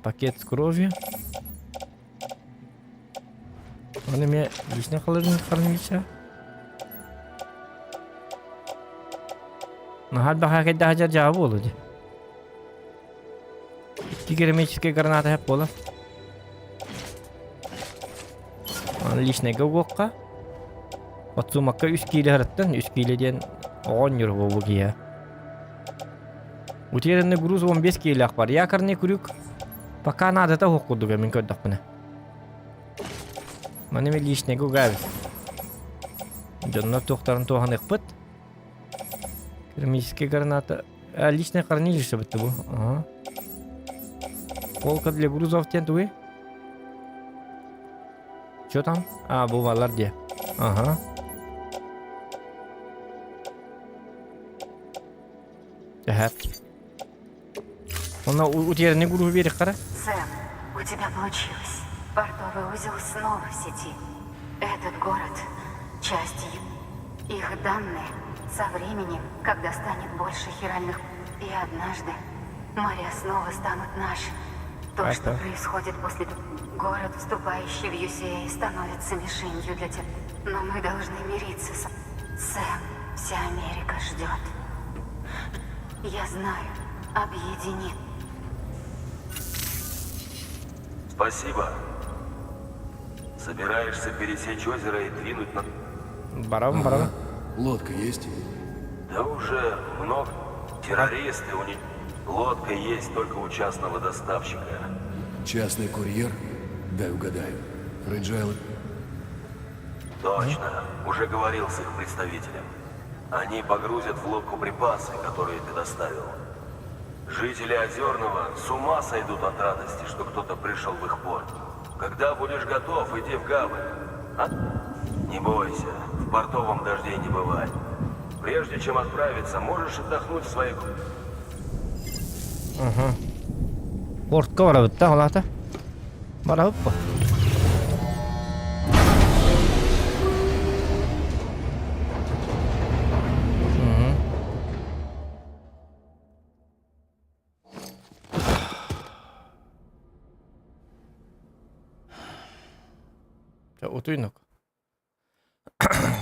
Speaker 1: Пакет с кровью. Оны эмиэ личный хранилище. Наһаа баха кэйдэ хадьар дьаба буолу дии. Икки керамическай граната хэп буолар. Аны личныйга угуохха. Отсумакка үс киилэ хараттан, үс киилэ диэн оҕонньор буолбу киһи. Утерянный груз 15 киилээх бар. Якорный крюк пока наадата суох курдук мин көрдөхпүнэ. Маны мен личныйга угаабыт. Дьоннор туохтарын туоханыахпыт. Керамическая граната. А, личное хранилище бітті бұл. Ага. Полка для грузов диэн тугуй? Что там? А, бу балар дии. Ага. Эһэп. Онно утерянный грузу берик қара.
Speaker 6: Сэм, у тебя получилось. Портовый узел снова в сети. Этот город – часть их данные со временем, когда станет больше хиральных... И однажды моря снова станут нашими. То, что происходит после... Город, вступающий в UCA, становится мишенью для тех... Но мы должны мириться с... Сэм, вся Америка ждет. Я знаю, объединит.
Speaker 5: Спасибо. Собираешься пересечь озеро и двинуть на...
Speaker 1: Барабан, барабан.
Speaker 7: Лодка есть?
Speaker 5: Да уже много. Террористы у них... Лодка есть только у частного доставщика.
Speaker 7: Частный курьер? Дай угадаю. Фреджайл...
Speaker 5: Точно. Уже говорил с их представителем. Они погрузят в лодку припасы, которые ты доставил. Жители Озерного с ума сойдут от радости, что кто-то пришел в их порт. Когда будешь готов, иди в гавань. А? Не бойся, в портовом дождей не бывает. Прежде чем отправиться, можешь отдохнуть в своей...
Speaker 1: Портка барабыт да, ол Барабыт бу. Чэ, утуйнук.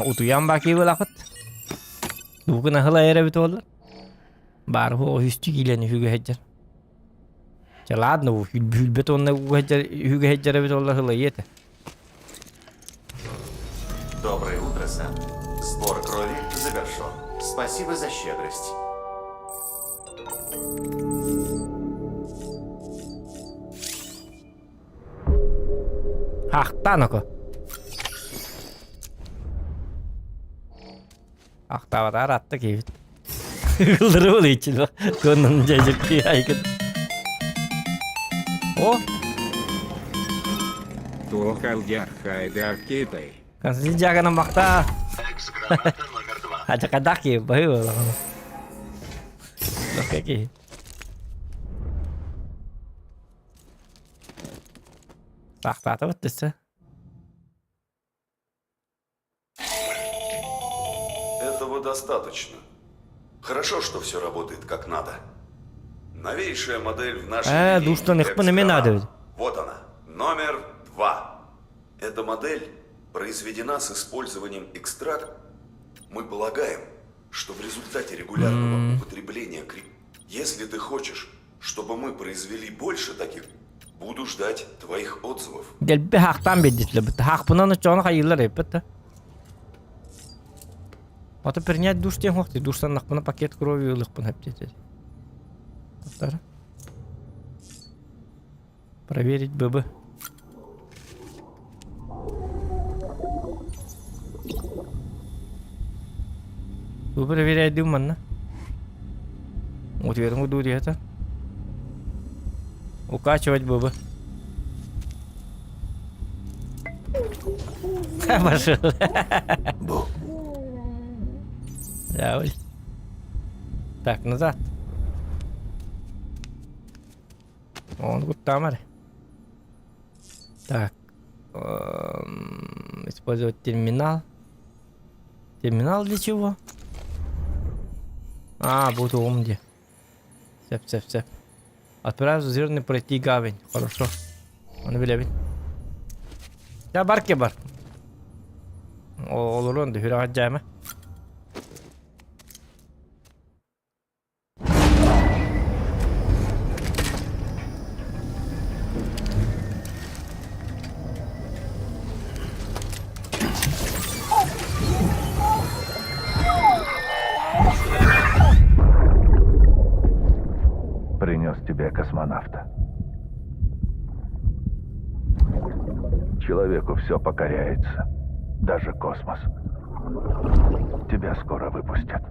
Speaker 1: Утуйан бакыыбылахыт. Дугун аһыла эрэбит буоллар. Баар хуо үстүү киилэни үһүгэ сылдьар. Чэ ладно, бүлбэт уонна үһүгэ сылдьар эбит буоллар ылайыа этэ.
Speaker 2: Доброе утро, Сэм. Сбор крови завершен. Спасибо за щедрость.
Speaker 1: Ахтаан око. Ахтаабатаар атта киһибит. Ылдыры иччил Туоннан дьэдьирки айгын. О!
Speaker 8: Туох алдьархайдаах китай.
Speaker 1: Константин Дьяконов махтаа. Хачакадах киһи баһыы буолаҕын. Киһи. Саахтаатыбыт дөссө.
Speaker 5: Этого достаточно. Хорошо, что все работает как надо. Новейшая модель в нашей
Speaker 1: Э,
Speaker 5: линейке
Speaker 1: душтан эмиэ наада эбит.
Speaker 5: Вот она, номер два. Эта модель произведена с использованием экстракта. Мы полагаем, что в результате регулярного употребления кри... Если ты хочешь, чтобы мы произвели больше таких, буду ждать твоих отзывов.
Speaker 1: Дэлби хаахтаан биэрдилэр Хаахпынан оччоҕуна хайыыллар эппит да. Ото принять душ диэн хуох душтаннахпына пакет крови ылыахпын сөп диэтэ. Тахтара. Проверить ББ. Бу проверяйдым манна. Утуйарым курдук диэтэ. Укачивать ББ. Пошел.
Speaker 5: Бу.
Speaker 1: Да, ой. Так, назад. Он куттаамар. Так. Использовать терминал. Терминал для чего? А, буду ум где. Сөп, сөп, сөп. Отправь зырный пройти гавань. Хорошо. Оны билэбин. Я бар ке бар. Олорон да хүрэ дьаама.
Speaker 9: Принес тебе космонавта. Человеку все покоряется, даже космос. Тебя скоро выпустят.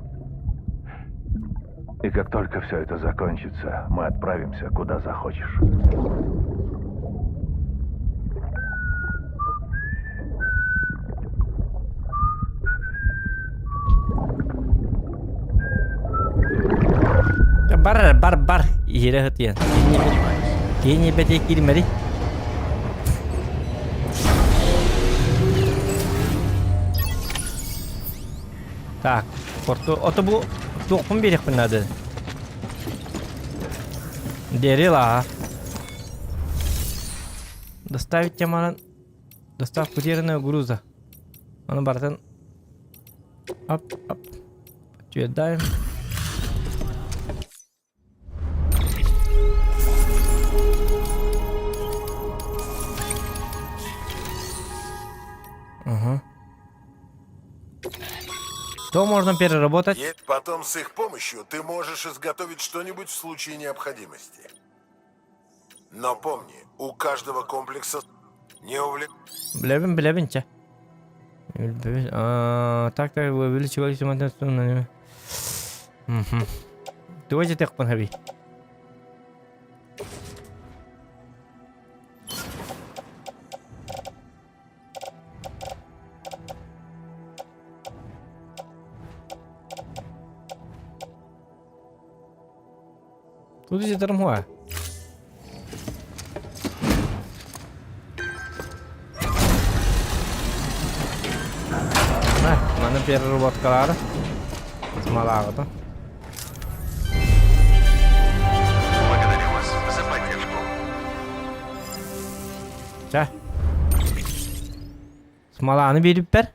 Speaker 9: И как только все это закончится, мы отправимся куда захочешь.
Speaker 1: Бар, бар, бар. Иһирэ сытыйан. Киһи бэтиэ киирмэри. Так, порту... Ото бу туохпун биэриэхпин наада. Дерила. Доставить теманан... Доставку утерянного груза. Аны барытын... Ап, ап. Подтверждаем. Ага. Что можно переработать?
Speaker 3: И потом с их помощью ты можешь изготовить что-нибудь в случае необходимости. Но помни, у каждого комплекса не увлек...
Speaker 1: Билэбин, билэбин, чэ. Так, так, увеличивали Угу. Давайте так пангави. Тут здесь муа. Маны переработкалар. Смалағыты.
Speaker 2: Благодарю вас за поддержку.
Speaker 1: Чэ. Смаланы биэриппэр.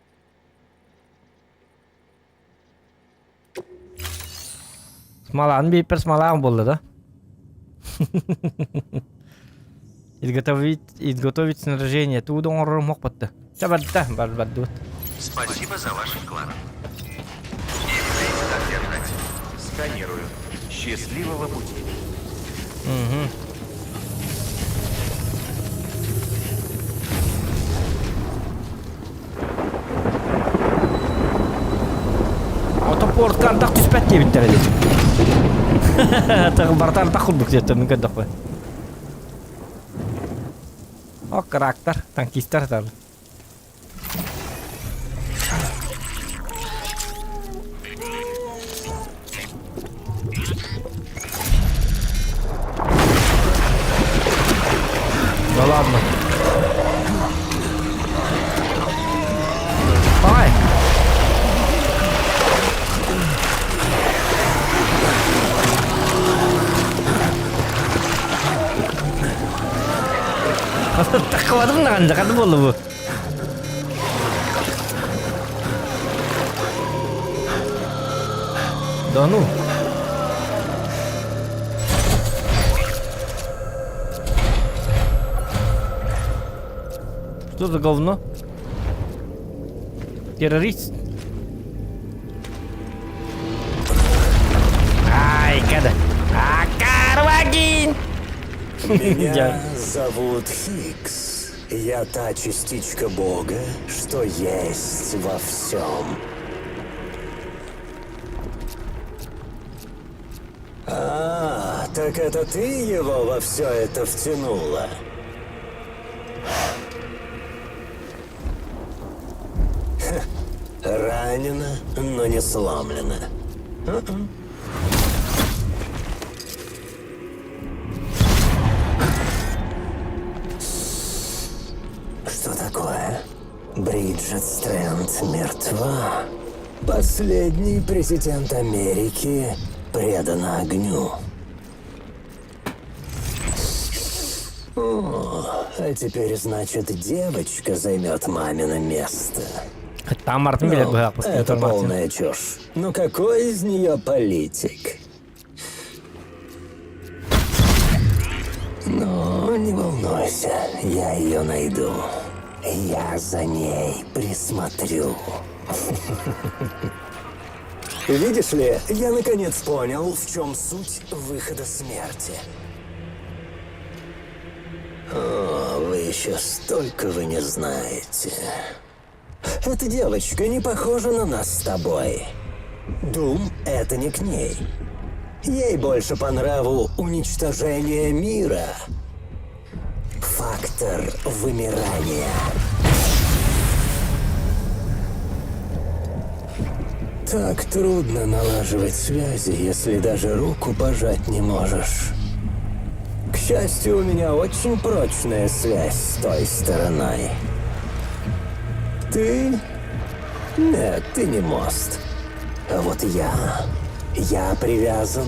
Speaker 1: Смаланы биэриппэр смалаан буолла да? Изготовить, изготовить снаряжение. Тугу оҥорорум мохпатта. Чэ барда, бар бардыбыт.
Speaker 2: Спасибо за ваш вклад. И впредь так держать. Сканирую. Счастливого пути.
Speaker 1: Угу. Ото портка ардах түспэт диэбиттэр эдит. Барта ардах курдук диэттэр мин көрдөхпө. О, карактер, танкистар тар. Да ладно. Давай. Таххабатым даҕаны ханна буолла бу? Да ну. Что за говно? Террорист? Ай, когда? А, Карвагин!
Speaker 10: Меня зовут Хикс. Я та частичка Бога, что есть во всем. А, так это ты его во все это втянула? Ха, ранена, но не сломлена. Бриджит Стрэнд мертва. Последний президент Америки предан огню. О, а теперь, значит, девочка займет мамино место.
Speaker 1: Там Мартин билет
Speaker 10: Ну,
Speaker 1: быһаах
Speaker 10: это полная чушь. Ну какой из нее политик? Но не волнуйся, я ее найду. Я за ней присмотрю. Видишь ли, я наконец понял, в чем суть выхода смерти. О, вы еще столько вы не знаете. Эта девочка не похожа на нас с тобой. Дум — это не к ней. Ей больше по нраву уничтожение мира. Фактор вымирания. Так трудно налаживать связи, если даже руку пожать не можешь. К счастью, у меня очень прочная связь с той стороной. Ты? Нет, ты не мост. А вот я... Я привязан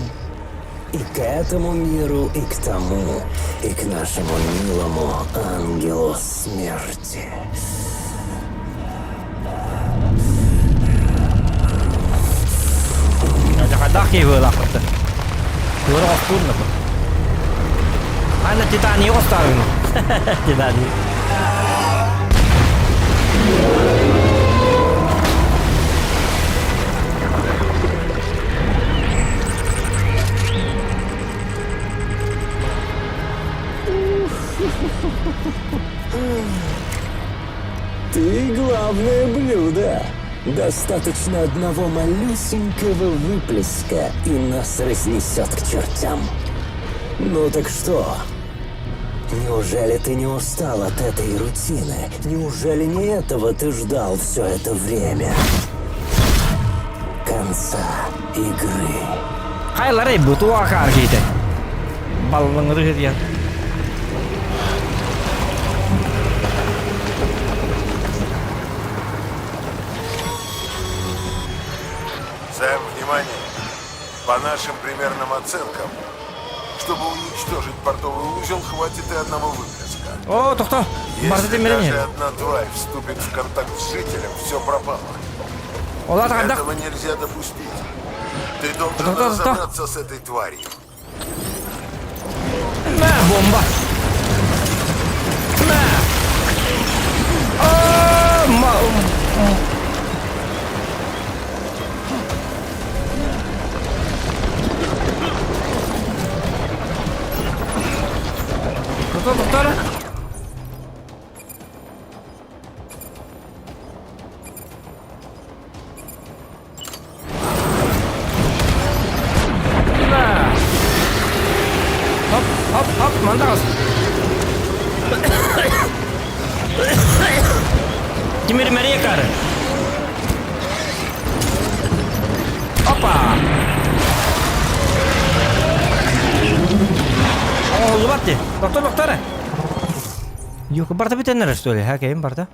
Speaker 10: и к этому миру, и к тому, и к нашему милому ангелу смерти.
Speaker 1: Хайдах киһи быһыылаахпыт. Туора хостуур на Ана Титани хостааргын. Титани.
Speaker 10: Ты главное блюдо. Достаточно одного малюсенького выплеска, и нас разнесет к чертям. Ну так что? Неужели ты не устал от этой рутины? Неужели не этого ты ждал все это время? Конца игры.
Speaker 1: Хайлары буту акар кейте. Баллыңыры диэн.
Speaker 3: Сэм, внимание! По нашим примерным оценкам, чтобы уничтожить портовый узел, хватит и одного выплеска.
Speaker 1: О, тохто!
Speaker 3: Если даже одна тварь вступит в контакт с жителем, все пропало. Этого нельзя допустить. Ты должен разобраться с этой тварью.
Speaker 1: Мэ, бомба! Мэ! А, ма... Тохто, тохто! Хоп, хоп, хоп, мандагас. Тимир Мария кары. Опа! Оҕоллубат дии. Доктор, доктор! Юка барда бүтэннэр что ли? Хакейм барда.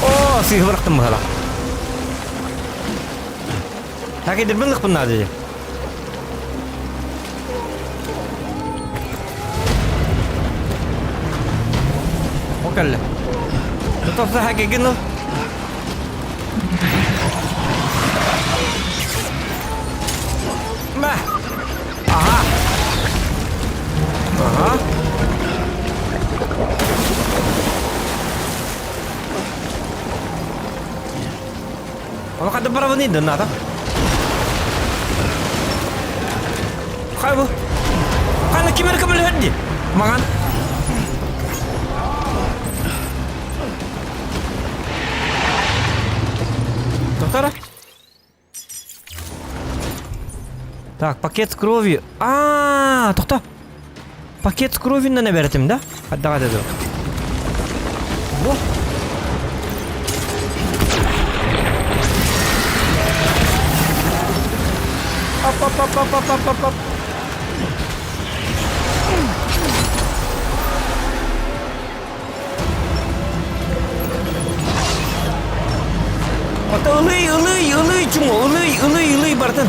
Speaker 1: О, сыһы бырахтым быһала. Хакейдербин лыкпын наада дии. О кэллэ. Тотоса хакегин ыл. Мэ! Ага. Ага. Ону хадда барабын инден ната. Хайбы. Хана кимер көмөлөһөр ди. Маған. Доктора? Так, пакет с кровью. А, тохто. Пакет с кровью на наберетим, да? Давай, давай. Во. Оп, оп, оп, оп, оп, оп, оп, оп. Ото ылый, ылый, ылый, чумо, ылый, ылый, ылый бартын.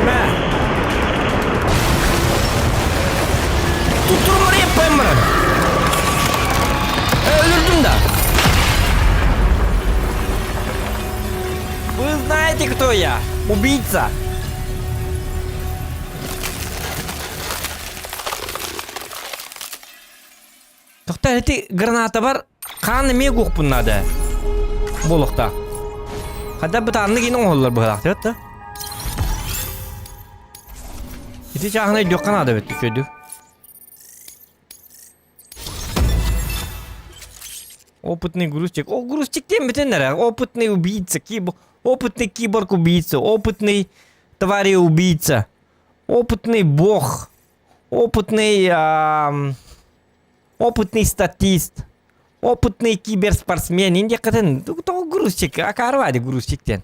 Speaker 1: Мә. Туттурмар еппайым баран. Өлүрдүм да. Вы знаете, кто я? Убийца. Тохта ити граната бар хаан эмиэ гуохпун наада. Буолуохтаах. Хада бытааннык иин оҥоһуллар быһалаах диэт да. Ити чааһына өйдүөххэ наада эбит үчүгэйдик. Опытный грузчик. О, грузчик диэн бүтэн эрэ. Опытный убийца, киб... опытный киборг-убийца, опытный твари-убийца, опытный бог, опытный, а, опытный статист, опытный киберспортсмен. Инде кытын, тоҕо грузчик, акаарва грузчик диэн.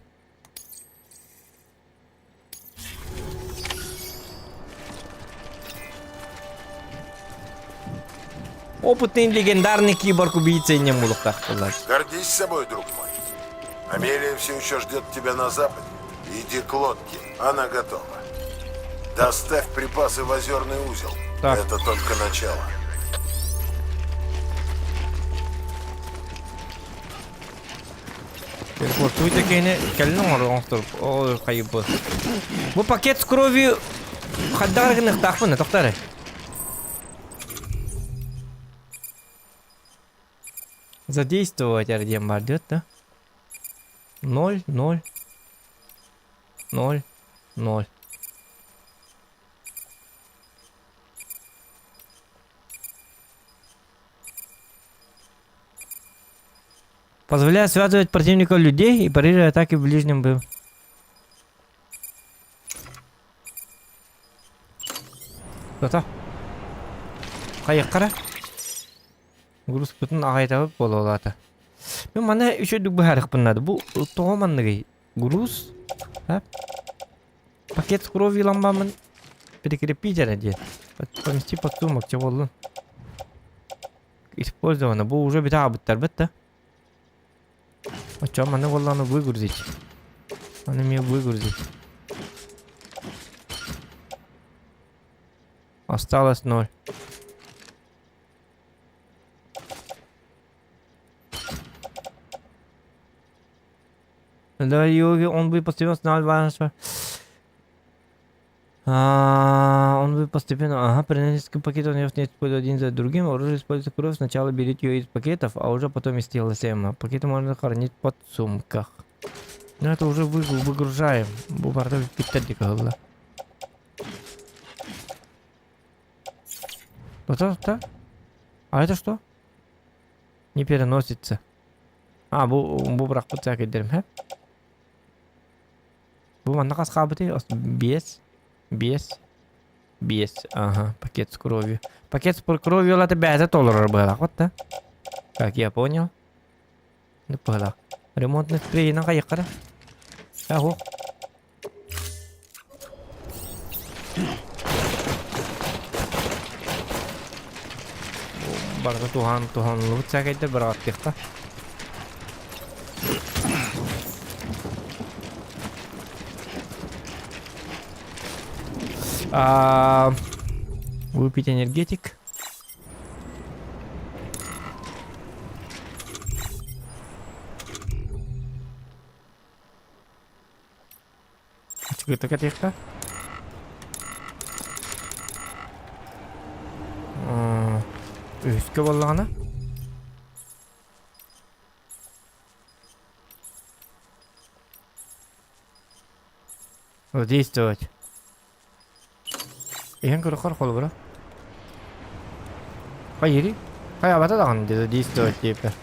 Speaker 1: Опытный легендарный киборг-убийца иннем булуктаах
Speaker 3: Гордись собой, друг мой. Амелия все еще ждет тебя на западе. Иди к лодке, она готова. Доставь припасы в озерный узел.
Speaker 1: Так.
Speaker 3: Это только начало.
Speaker 1: Телепортуйта киһини кэлин оҥорор оҥостор ол хайыбы. Бу пакет с кровью хайдах эрэ гыныахтаахпын тохтоо эрэ. Задействовать эрэ диэн баар диэт да. Ноль, ноль, ноль, ноль. Позволяет связывать противника людей и парировать атаки в ближнем бою. Кто-то? Хайыққара? Грузпытын ағайтабып бола олата. Мен мана үчөйдүк быһаарыахпын наада. Бу тоҕо манныгый? Груз? А? Пакет с кровью ламбамын прикрепить эрэ диэн. Помести под сумок, чэ буоллун. Использовано. Бу уже бүтэ аабыттарбыт да. Оччоҕо манна буоллаҕына выгрузить. Аны эмиэ выгрузить. Осталось ноль. Да, йоги, он будет постепенно останавливаться. А, он будет постепенно... Ага, при несколько пакетов не использует один за другим. Оружие используется кровь. Сначала берите ее из пакетов, а уже потом из тела Сэма. Пакеты можно хранить под сумках. Ну это уже вы, выгружаем. Бу барда питтер голла. Вот это? А это что? Не переносится. А, бу бу бырахпыт саакайдерим, хэ? Бу манна хас хаабытый? Биэс. Биэс. Биэс. Ага, пакет с кровью. Пакет с кровью ылата бэйэтэ толорор быһалаах вот да. Как я понял. Ну, быһалаах. Ремонтный спрейинэн хайыххара. Аһо. Барыта туһаан туһаныллыбыт сээкэйдэр быраҕаттыахха. А, выпить энергетик. Ачыгыта кэтиэххэ. Үһүскэ буоллаҕына. Действовать. Иһэн көрөхөр холобура. Хайыри? Хайаабата даҕаны диэри действовать диэппэр.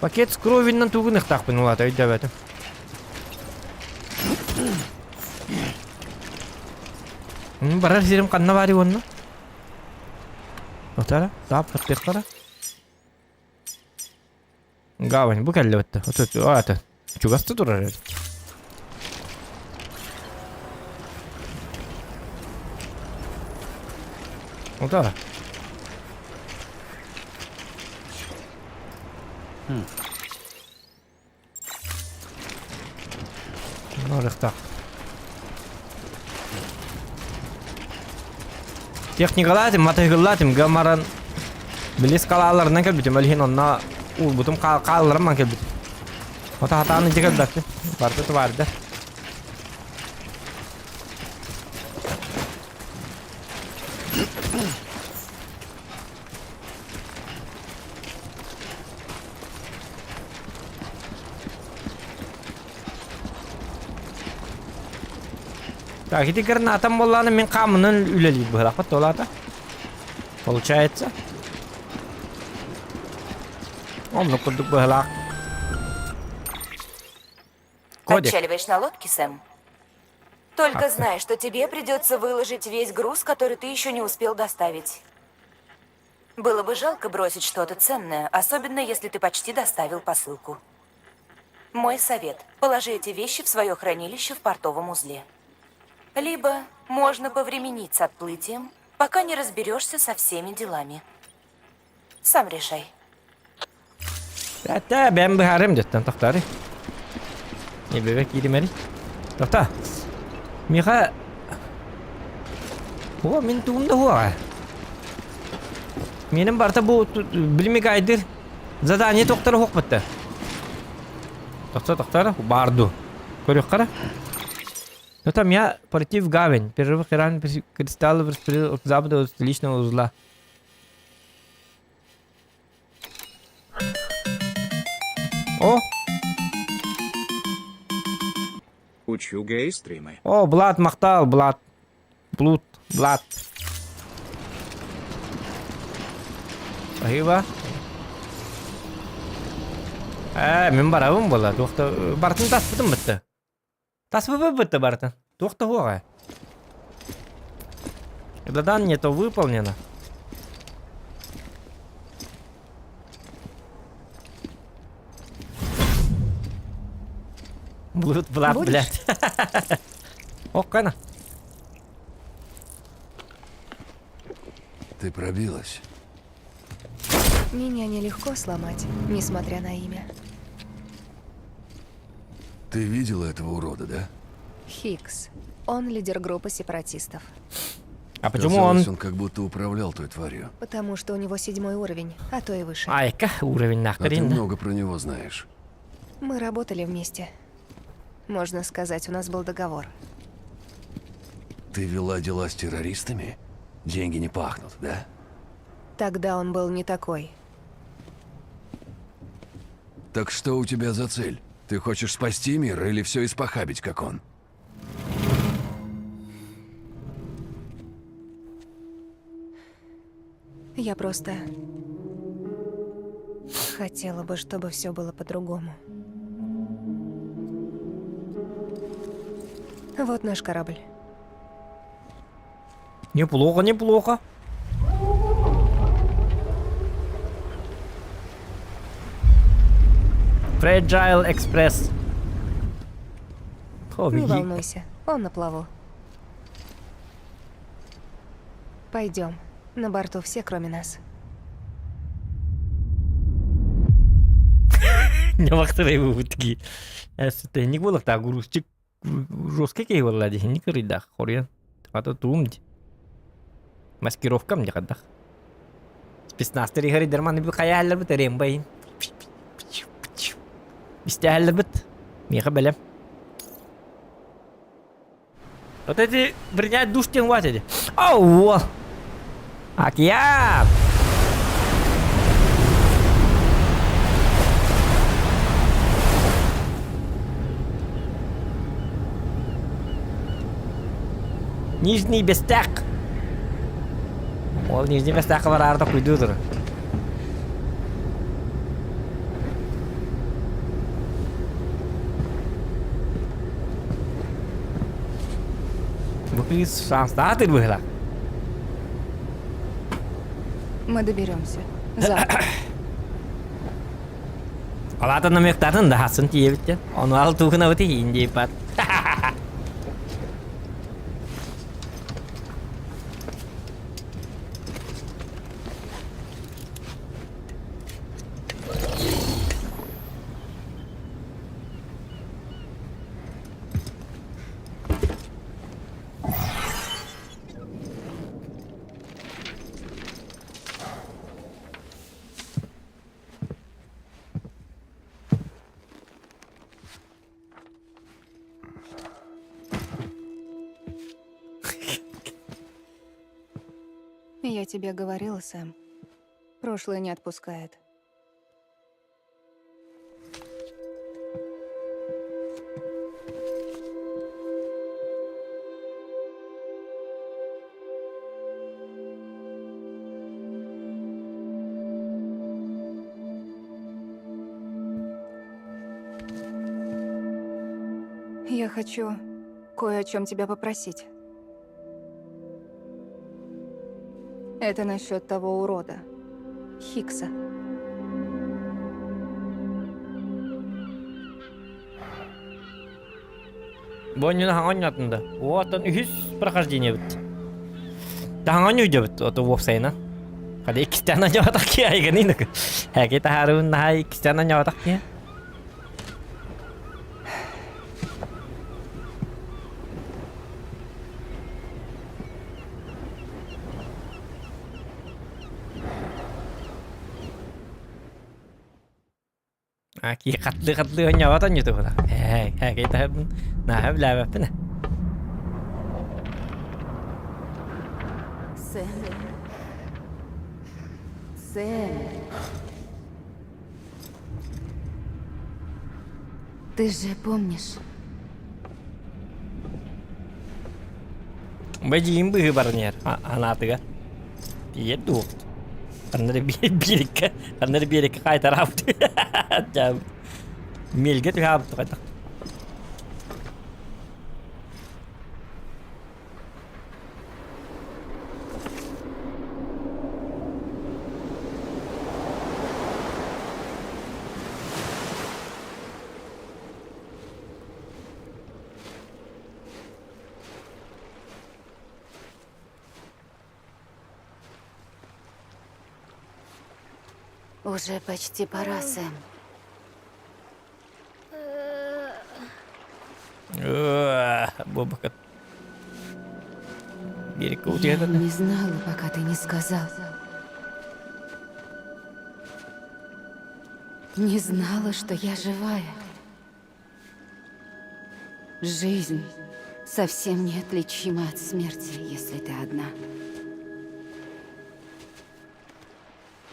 Speaker 1: Пакет с кровинан тугун ыхтаахпын улаата өйдөөбөтүм. Барар сирим ханна баарый уонна? Отара, саап аттыахтара. Гавань, бу кэллэ бытта. Ата, чугаста турар эбит. Ото. Барыахтаах. Техникалаатым, матыгыллаатым, гамаран билис қалаларынан кэлбитим, ол иһин онно уурбутум хаалларан ман кэлбитим. Ото хатаан илдьэ кэлбэппин, барыта тубаарда. Так, ити гранатам буоллаҕына мин хаамынан үлэлиир быһалаахпыт туолаата. Получается. Оннук курдук быһалаах. Кодик.
Speaker 11: Отчаливаешь на лодке, Сэм? Только знай, что тебе придется выложить весь груз, который ты еще не успел доставить. Было бы жалко бросить что-то ценное, особенно если ты почти доставил посылку. Мой совет – положи эти вещи в свое хранилище в портовом узле. Либо можно повременить с отплытием, пока не разберешься со всеми делами. Сам решай.
Speaker 1: Тэ бэм быһаарым дьэттэн тохтаары. Эбэбэ кииримэри. Тохта. Миха О, мин тугум да хуаҕа. Менин барта бу билимик айдыр. Задание тохтара хуохпатта. Тохта тохтара барду. Көрүөххара. Ну там я против гавань. Перерыв хран кристаллов распределил от запада от столичного узла. О!
Speaker 8: Учу гей-стримы.
Speaker 1: О, Блад махтал, Блад. Блуд, Блад. Спасибо. Ээ, мин барабын буолла. Туохта барытын таспытым бытты. Таспыпы бытты барытын. Туохта хуоҕа. Задание то выполнено. Блуд, Блад,
Speaker 11: Будешь?
Speaker 1: блядь. Оккана.
Speaker 7: Ты пробилась.
Speaker 12: Меня нелегко сломать, несмотря на имя.
Speaker 7: Ты видела этого урода, да?
Speaker 12: Хикс. Он лидер группы сепаратистов.
Speaker 1: А почему
Speaker 7: Казалось,
Speaker 1: он...
Speaker 7: он как будто управлял той тварью.
Speaker 12: Потому что у него седьмой уровень, а то и выше.
Speaker 1: Айка, уровень
Speaker 7: А ты
Speaker 1: нахрен.
Speaker 7: много про него знаешь.
Speaker 12: Мы работали вместе. Можно сказать, у нас был договор.
Speaker 7: Ты вела дела с террористами? Деньги не пахнут, да?
Speaker 12: Тогда он был не такой.
Speaker 7: Так что у тебя за цель? Ты хочешь спасти мир или все испохабить, как он?
Speaker 12: Я просто хотела бы, чтобы все было по-другому. Вот наш корабль.
Speaker 1: Неплохо, неплохо. Fragile Express. О,
Speaker 12: Не
Speaker 1: беги.
Speaker 12: волнуйся, он на плаву. Пойдем. На борту все, кроме нас.
Speaker 1: Не вахтырай бутки. Эсте не было так грузчик жесткий кей была не кырыдах хорьян. Ата туум ди. Маскировкам ди кадах. Спецназ тери дерман би хаяллар бит рембайн. Истәһәлләр бит. Миха белем. Вот эти принять душ тем хватит. Ау! Океан! Нижний Бестак. Ол Нижний Бестакка бараарда куйдуудур. Бу кыыс шанстаатыр быһыла.
Speaker 12: Мы доберемся. Завтра.
Speaker 1: Алата намектатын да хасын тиебиттен. Ону ал тугuna быты иин дейпат.
Speaker 12: Я тебе говорила, Сэм. Прошлое не отпускает. Я хочу кое о чем тебя попросить. Это насчет того урода, Хикса.
Speaker 1: Бу оонньууну хаҥа оонньоотун да? Оттон үһүс прохождение эбит. Таһаҥа оонньуу ото уопсайынан. Хали иккистээн оонньоотох киһи айганы Хэки таһаарыбын наһаа иккистээн оонньоотох киһи. Кии хатлыы-хатлыы оонньообот оонньуутугуна. Ээ, һээкэй таһырбын нааһа билээбэппин ээ.
Speaker 6: Сэм. Сэм. Ты же помнишь?
Speaker 1: Бэдьиим быһыы баран иһэр анаатыгар. Тиийэр дуу? Ханна эрэ биэриккэ, ханна эрэ биэриккэ хаайтараабыт. Миэлгэ түһаабыт хайдах.
Speaker 6: Уже почти пора, Сэм.
Speaker 1: Бобокат.
Speaker 6: Я не знала, пока ты не сказал. Не знала, что я живая. Жизнь совсем неотличима от смерти, если ты одна.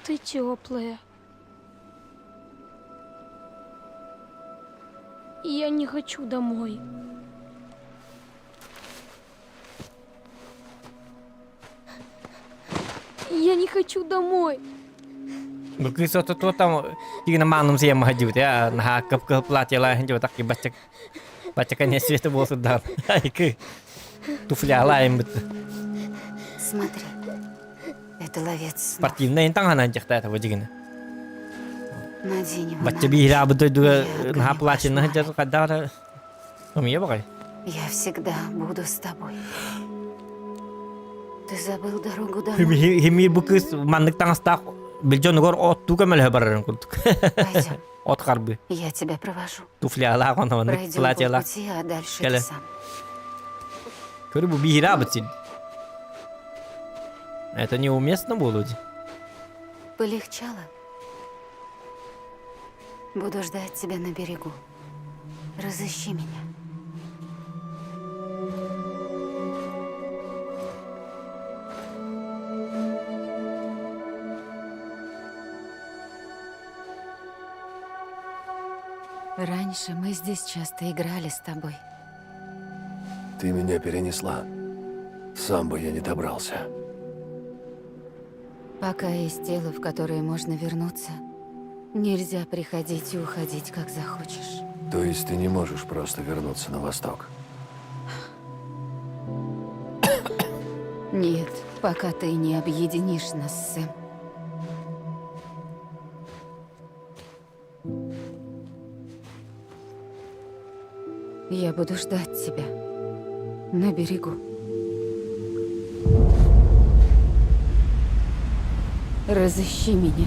Speaker 13: Ты теплая. Я не хочу домой. Я не хочу домой.
Speaker 1: Бу кыыс ото там тигина маанум сиэм махадьыбыт я наһаа кып-кыһыл платьелаах дьыбатах ки бачча бачча конец света буолсурдаан айкы туфлялаайым быт
Speaker 6: Смотри, это ловец снов.
Speaker 1: спортивный таҥаһынан дьахтаата бу дьигина
Speaker 6: Надень его
Speaker 1: бачча
Speaker 6: на
Speaker 1: биир
Speaker 6: ночь
Speaker 1: абы дойдуга
Speaker 6: и
Speaker 1: наһаа
Speaker 6: отгони
Speaker 1: платьены
Speaker 6: кошмары.
Speaker 1: сылдьар хайдах Умия баҕай.
Speaker 6: Я всегда буду с тобой. Ты забыл дорогу домой.
Speaker 1: Хими бу кыыс маннык таҥастаах билдьонугар оттуу көмөлөһө барарын курдук.
Speaker 6: Пойдем.
Speaker 1: От харбы.
Speaker 6: Я тебя провожу.
Speaker 1: Туфлялаах онно маннык
Speaker 6: Пройдем
Speaker 1: платьялаах.
Speaker 6: полпути, а дальше
Speaker 1: Кэлэ.
Speaker 6: ты сам.
Speaker 1: Көрү бу биһирэбит син. Это неуместно было.
Speaker 6: Полегчало? Буду ждать тебя на берегу. Разыщи меня. Раньше мы здесь часто играли с тобой.
Speaker 7: Ты меня перенесла. Сам бы я не добрался.
Speaker 6: Пока есть тело, в которое можно вернуться, нельзя приходить и уходить, как захочешь.
Speaker 7: То есть ты не можешь просто вернуться на восток?
Speaker 6: Нет, пока ты не объединишь нас, Сэм. Я буду ждать тебя на берегу. Разыщи меня.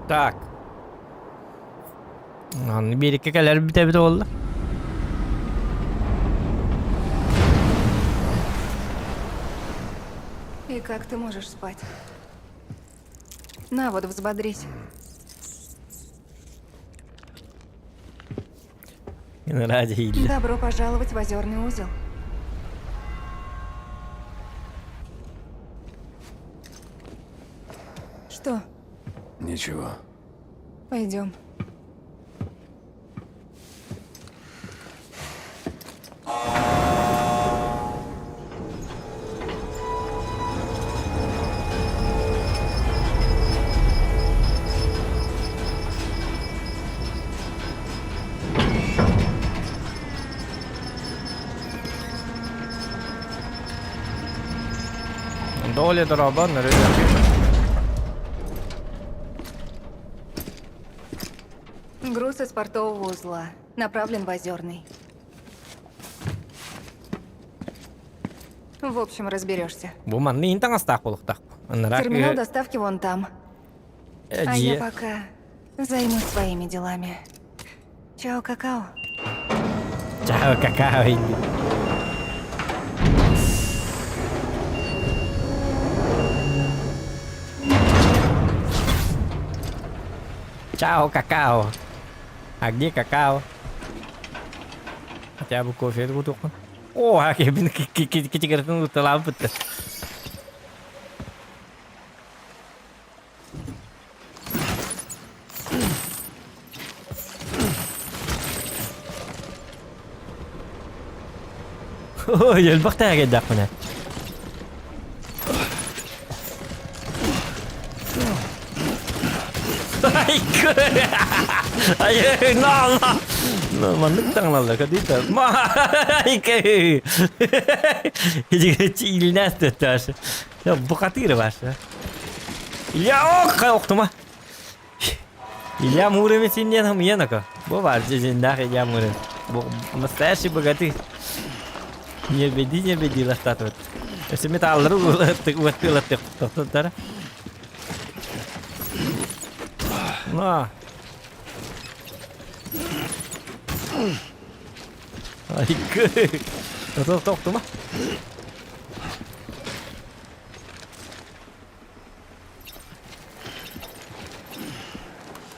Speaker 1: Так. Аны биэриккэ кэлэр бүтэбит буолла.
Speaker 12: И как ты можешь спать? На вот, взбодрись.
Speaker 1: Ради
Speaker 12: Добро пожаловать в озерный узел. Что?
Speaker 7: Ничего.
Speaker 12: Пойдем.
Speaker 1: Доля дороба, ныры.
Speaker 12: Груз из портового узла. Направлен в Озерный. В общем, разберешься.
Speaker 1: Бу манны иин таҥастаах буолуохтаах.
Speaker 12: Терминал доставки вон там. А я пока займусь своими делами. Чао, какао.
Speaker 1: Чао, какао, инди. Чао, какао. А где какао? Хотя бы кофе бутылку. О, а кебин китигертин уталаабыт. Ой, элбэх тээгэйдэхпинэ. Ай, на, на. Ну, маннык таҥналла кадыта. Майка. Илнәс төттәш. Бухатыр ваша. Илья, ох, охтума. Илья Муромец иннен хумьенака. Бу бар дьиҥнээх Илья Муромец. Бу настоящий богатырь. Не беди, не беди, ластатывает. Өссө металлары уаттыылаттык тохтоттара. На. Айкы. Тохтума.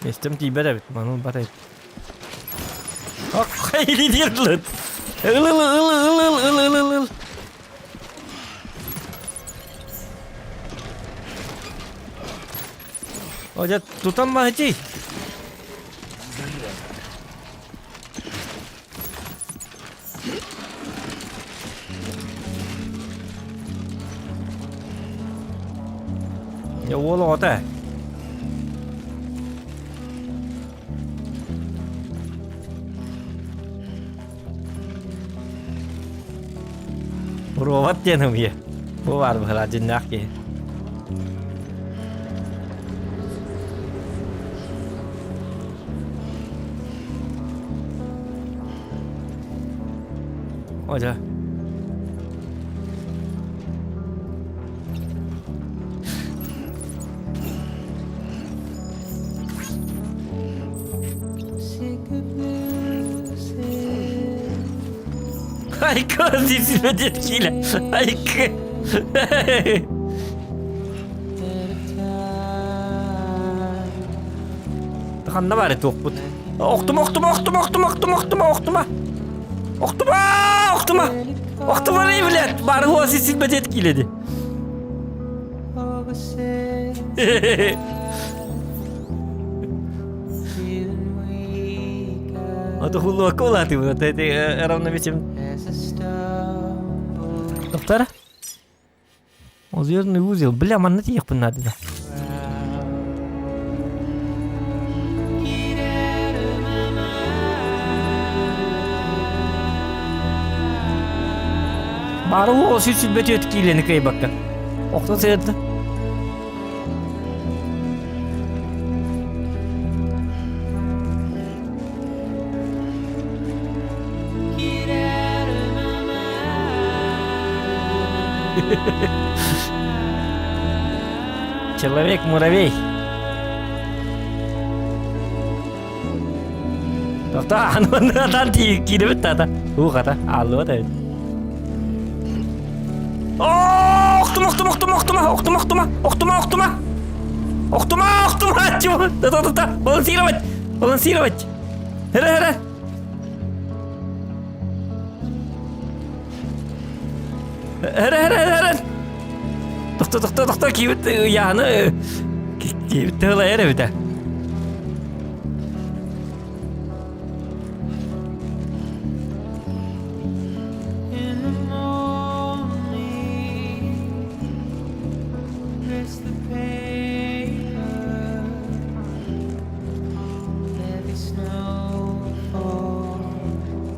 Speaker 1: Миэстэм тиийбэт эбит, маны ылбат эбит. Ыл ыл ыл ыл ыл ыл ыл ыл ыл. О, дьэ, тутан баһычый. Дьэ, уол оҕото ээ. Робот диэн ымыйа. Бу баар быһалаах дьиннээх киһи. О, дьэ. Айка, десибэдет киилэ. Айка. Ханна баар туохпут? Охтума, охтума, охтума, охтума, охтума, охтума, охтума. Охтума, охтума. Охтума, блядь, бары хуа сисибэдет киилэди. А то хулуакка улаатыбын, это равновесием. Доктор? Озерный узел. Бля, манна тиийиэхпин наада да. Бары уол сүт сүлбөтүөт киилени кыайбакка. Охто сыырды. Человек-муравей. Тохтоо, аны киирбит тата. Уу хата, ааллыбат эбит. Охтума, охтума, охтума, охтума, охтума, охтума, охтума, охтума. Охтума, охтума, чего? Да-да-да, балансировать, балансировать. Хера-хера. Хера-хера-хера. Тохто, тохто, тохто, киибит ыйааны киибит тыһылайар эбитэ.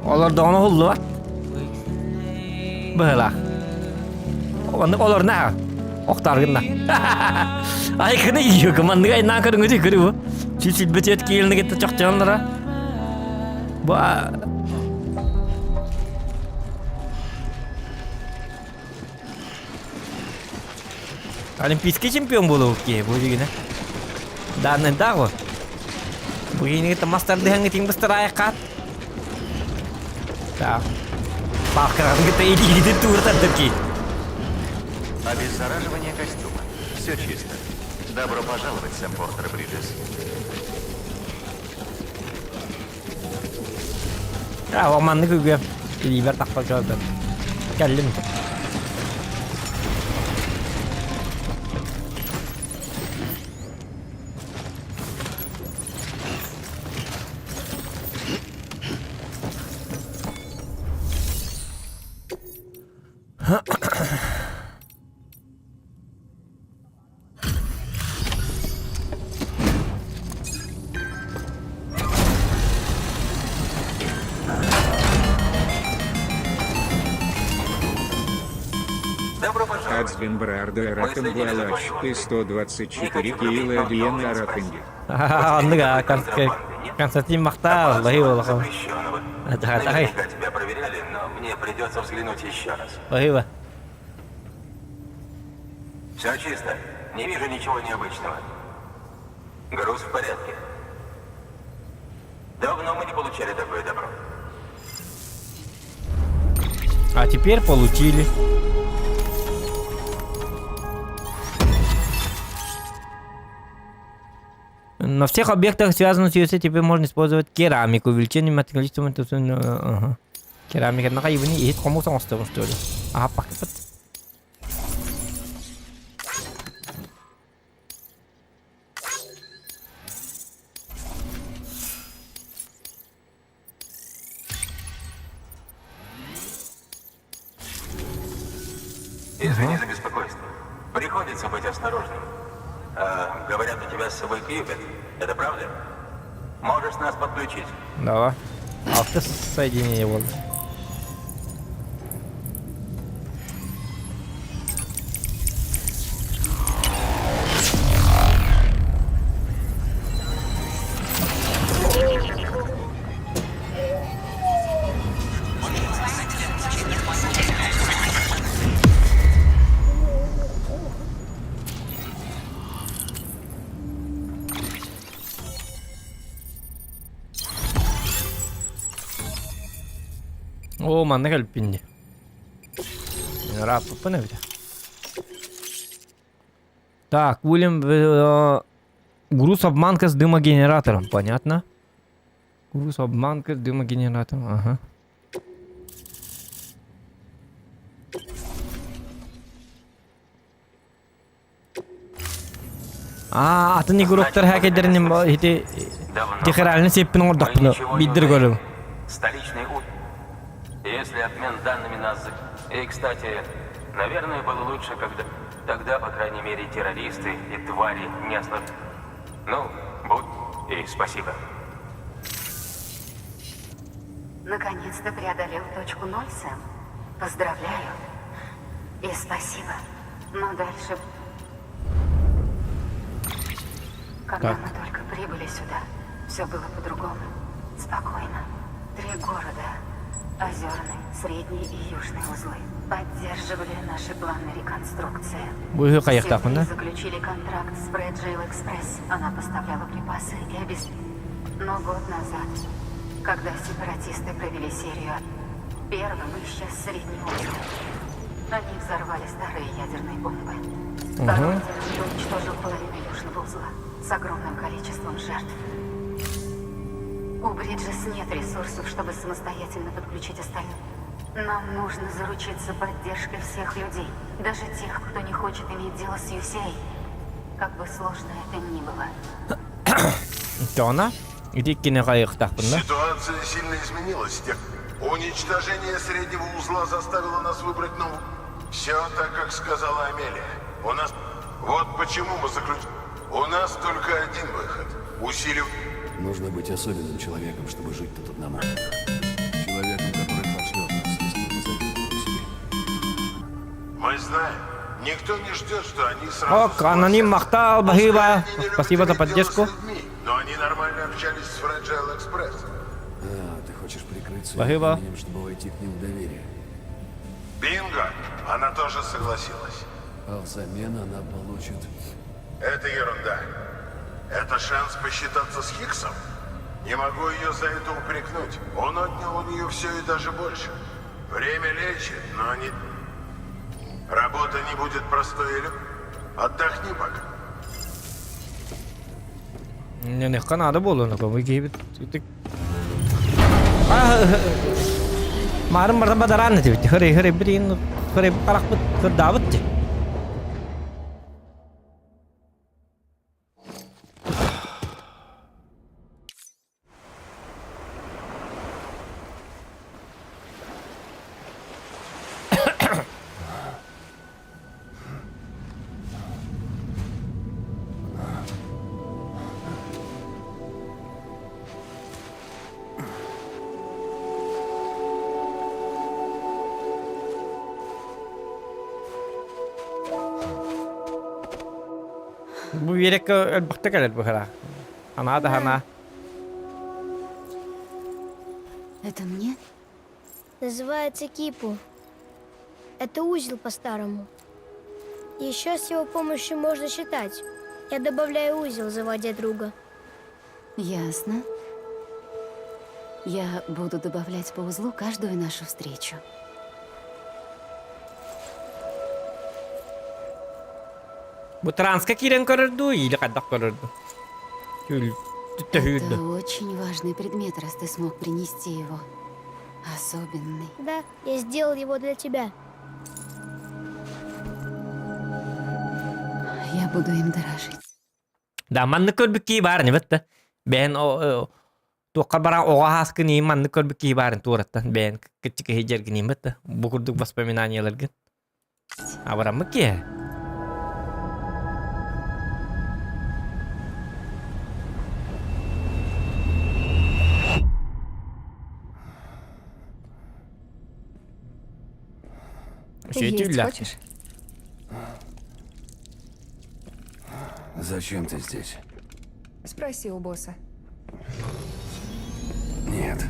Speaker 1: Олордоҕуна уһуллубат. Быһыылаах. Оннук олорно охтааргынна. Айкыны ийүүкү манныга айнаан көрүҥүтүй көрү бу. Чүчүлбүтүөт киилини кытта чохчооннора. Бу Олимпийский чемпион буолуох киһи бу дигинэ. Дааннайдаах бу. Бу киһини кытта мас тардыһаҥҥы тиҥ быстараайаххаат. Так. Пахкаратын кытта илиигитин туура тардар киһи.
Speaker 2: Обеззараживание костюма. Все чисто. Добро пожаловать, Сэм Портер Бриджес.
Speaker 1: А, маннык үгүө илиибэр тахпа көрдüm. Кэллим.
Speaker 8: Ацбин Брардо Рахангуалач, ты 124 Киила Диена Раханги.
Speaker 1: Оннук Константин махтал, Аллахи улахан.
Speaker 2: Наверняка тебя проверяли, но мне придется взглянуть еще раз.
Speaker 1: Спасибо.
Speaker 2: Все чисто. Не вижу ничего необычного. Груз в порядке. Давно мы не получали такое добро.
Speaker 1: А теперь получили. На всех объектах, связанных с UFC, теперь можно использовать керамику. Увеличение количества... Ага. Керамика. На ибни иһит хомус оҥостобун что ли? Аха, пакет.
Speaker 2: Извини за беспокойство. Приходится быть осторожным. А, говорят, у тебя с собой кьюбит. Это правда? Можешь нас подключить.
Speaker 1: Давай. Автосоединение болды. Оо, манна кэлбиппин дии. Ырааппыппын эбитэ. Так, Уильям... Груз обманка с дымогенератором, понятно? Груз обманка с дымогенератором, ага. Аа, атын игроктар хакердеринин ити дехеральны сеппин оҥордохпуна биирдэр көрөм.
Speaker 2: Столичный у... Если обмен данными нас... И, кстати, наверное, было лучше, когда... Тогда, по крайней мере, террористы и твари не ослаб... Ну, будь и спасибо.
Speaker 6: Наконец-то преодолел точку ноль, Сэм. Поздравляю. И спасибо. Но дальше... Когда
Speaker 1: Так.
Speaker 6: мы только прибыли сюда, все было по-другому. Спокойно. Три города. Озерный, Средний и Южный узлы. Поддерживали наши планы реконструкции.
Speaker 1: Бу үһү хайыахтаахпын да?
Speaker 6: Силы заключили контракт с Брэджейл Экспресс. Она поставляла припасы и обез... Но год назад... Когда сепаратисты провели серию, первым исчез средний узел. Они взорвали старые ядерные бомбы. Второй теракт уничтожил половину южного узла с огромным количеством жертв. У Бриджес нет ресурсов, чтобы самостоятельно подключить остальных. Нам нужно заручиться поддержкой всех людей, даже тех, кто не хочет иметь дело с UCA. Как бы сложно это ни было.
Speaker 1: Тона, иди кине кайыктахпын да.
Speaker 3: Ситуация сильно изменилась с тех. Уничтожение среднего узла заставило нас выбрать новую. Все так, как сказала Амелия. У нас... Вот почему мы заключ... У нас только один выход. Усилив...
Speaker 7: Нужно быть особенным человеком, чтобы жить тут одному. Человеком, который пошлет нас, если мы позовем его к себе.
Speaker 3: Мы знаем. Никто не ждет, что они сразу...
Speaker 1: Ок, аноним махтал, баһыыба.
Speaker 3: Они не любят
Speaker 1: Спасибо за
Speaker 3: иметь дело с
Speaker 1: поддержку.
Speaker 3: людьми, но они нормально общались с Fragile Express.
Speaker 7: А, ты хочешь прикрыться
Speaker 1: Баһыыба.
Speaker 7: именем, чтобы войти к ним в доверие.
Speaker 3: Бинго! Она тоже согласилась.
Speaker 7: А взамен она получит...
Speaker 3: Это ерунда. Это шанс посчитаться с Хиксом. Не могу ее за это упрекнуть. Он отнял у нее все и даже больше. Время лечит, но не... Работа не будет простой или... Отдохни пока.
Speaker 1: Не надо было, но вы Марын барда бадаран этибит. Хыры хыры бирин хыры каракпыт кырдаабыт. Бу биэрэккэ элбэхтэ кэлэр быһыра. Анаа да хана.
Speaker 6: Это мне?
Speaker 14: Называется кипу. Это узел по-старому. Еще с его помощью можно считать. Я добавляю узел, заводя друга.
Speaker 6: Ясно. Я буду добавлять по узлу каждую нашу встречу.
Speaker 1: Бу транска киирэн көрөр дуу, или хайдах көрөр дуу? Түүл
Speaker 6: Это очень важный предмет, раз ты смог принести его. Особенный.
Speaker 14: Да, я сделал его для тебя.
Speaker 6: Я буду им дорожить.
Speaker 1: Да, маннык көрбүт киһи баар ини бэтте. Бэйэн туохха баран оҕо ааскын иин маннык көрбүт киһи баарын туораттан бэйэн кыччык киһи дьэргиниин бэтте. Бу курдук воспоминанияларгын. Абыраммыт киһи.
Speaker 12: Есть хочешь?
Speaker 7: Зачем ты здесь?
Speaker 12: Спроси у босса.
Speaker 7: Нет.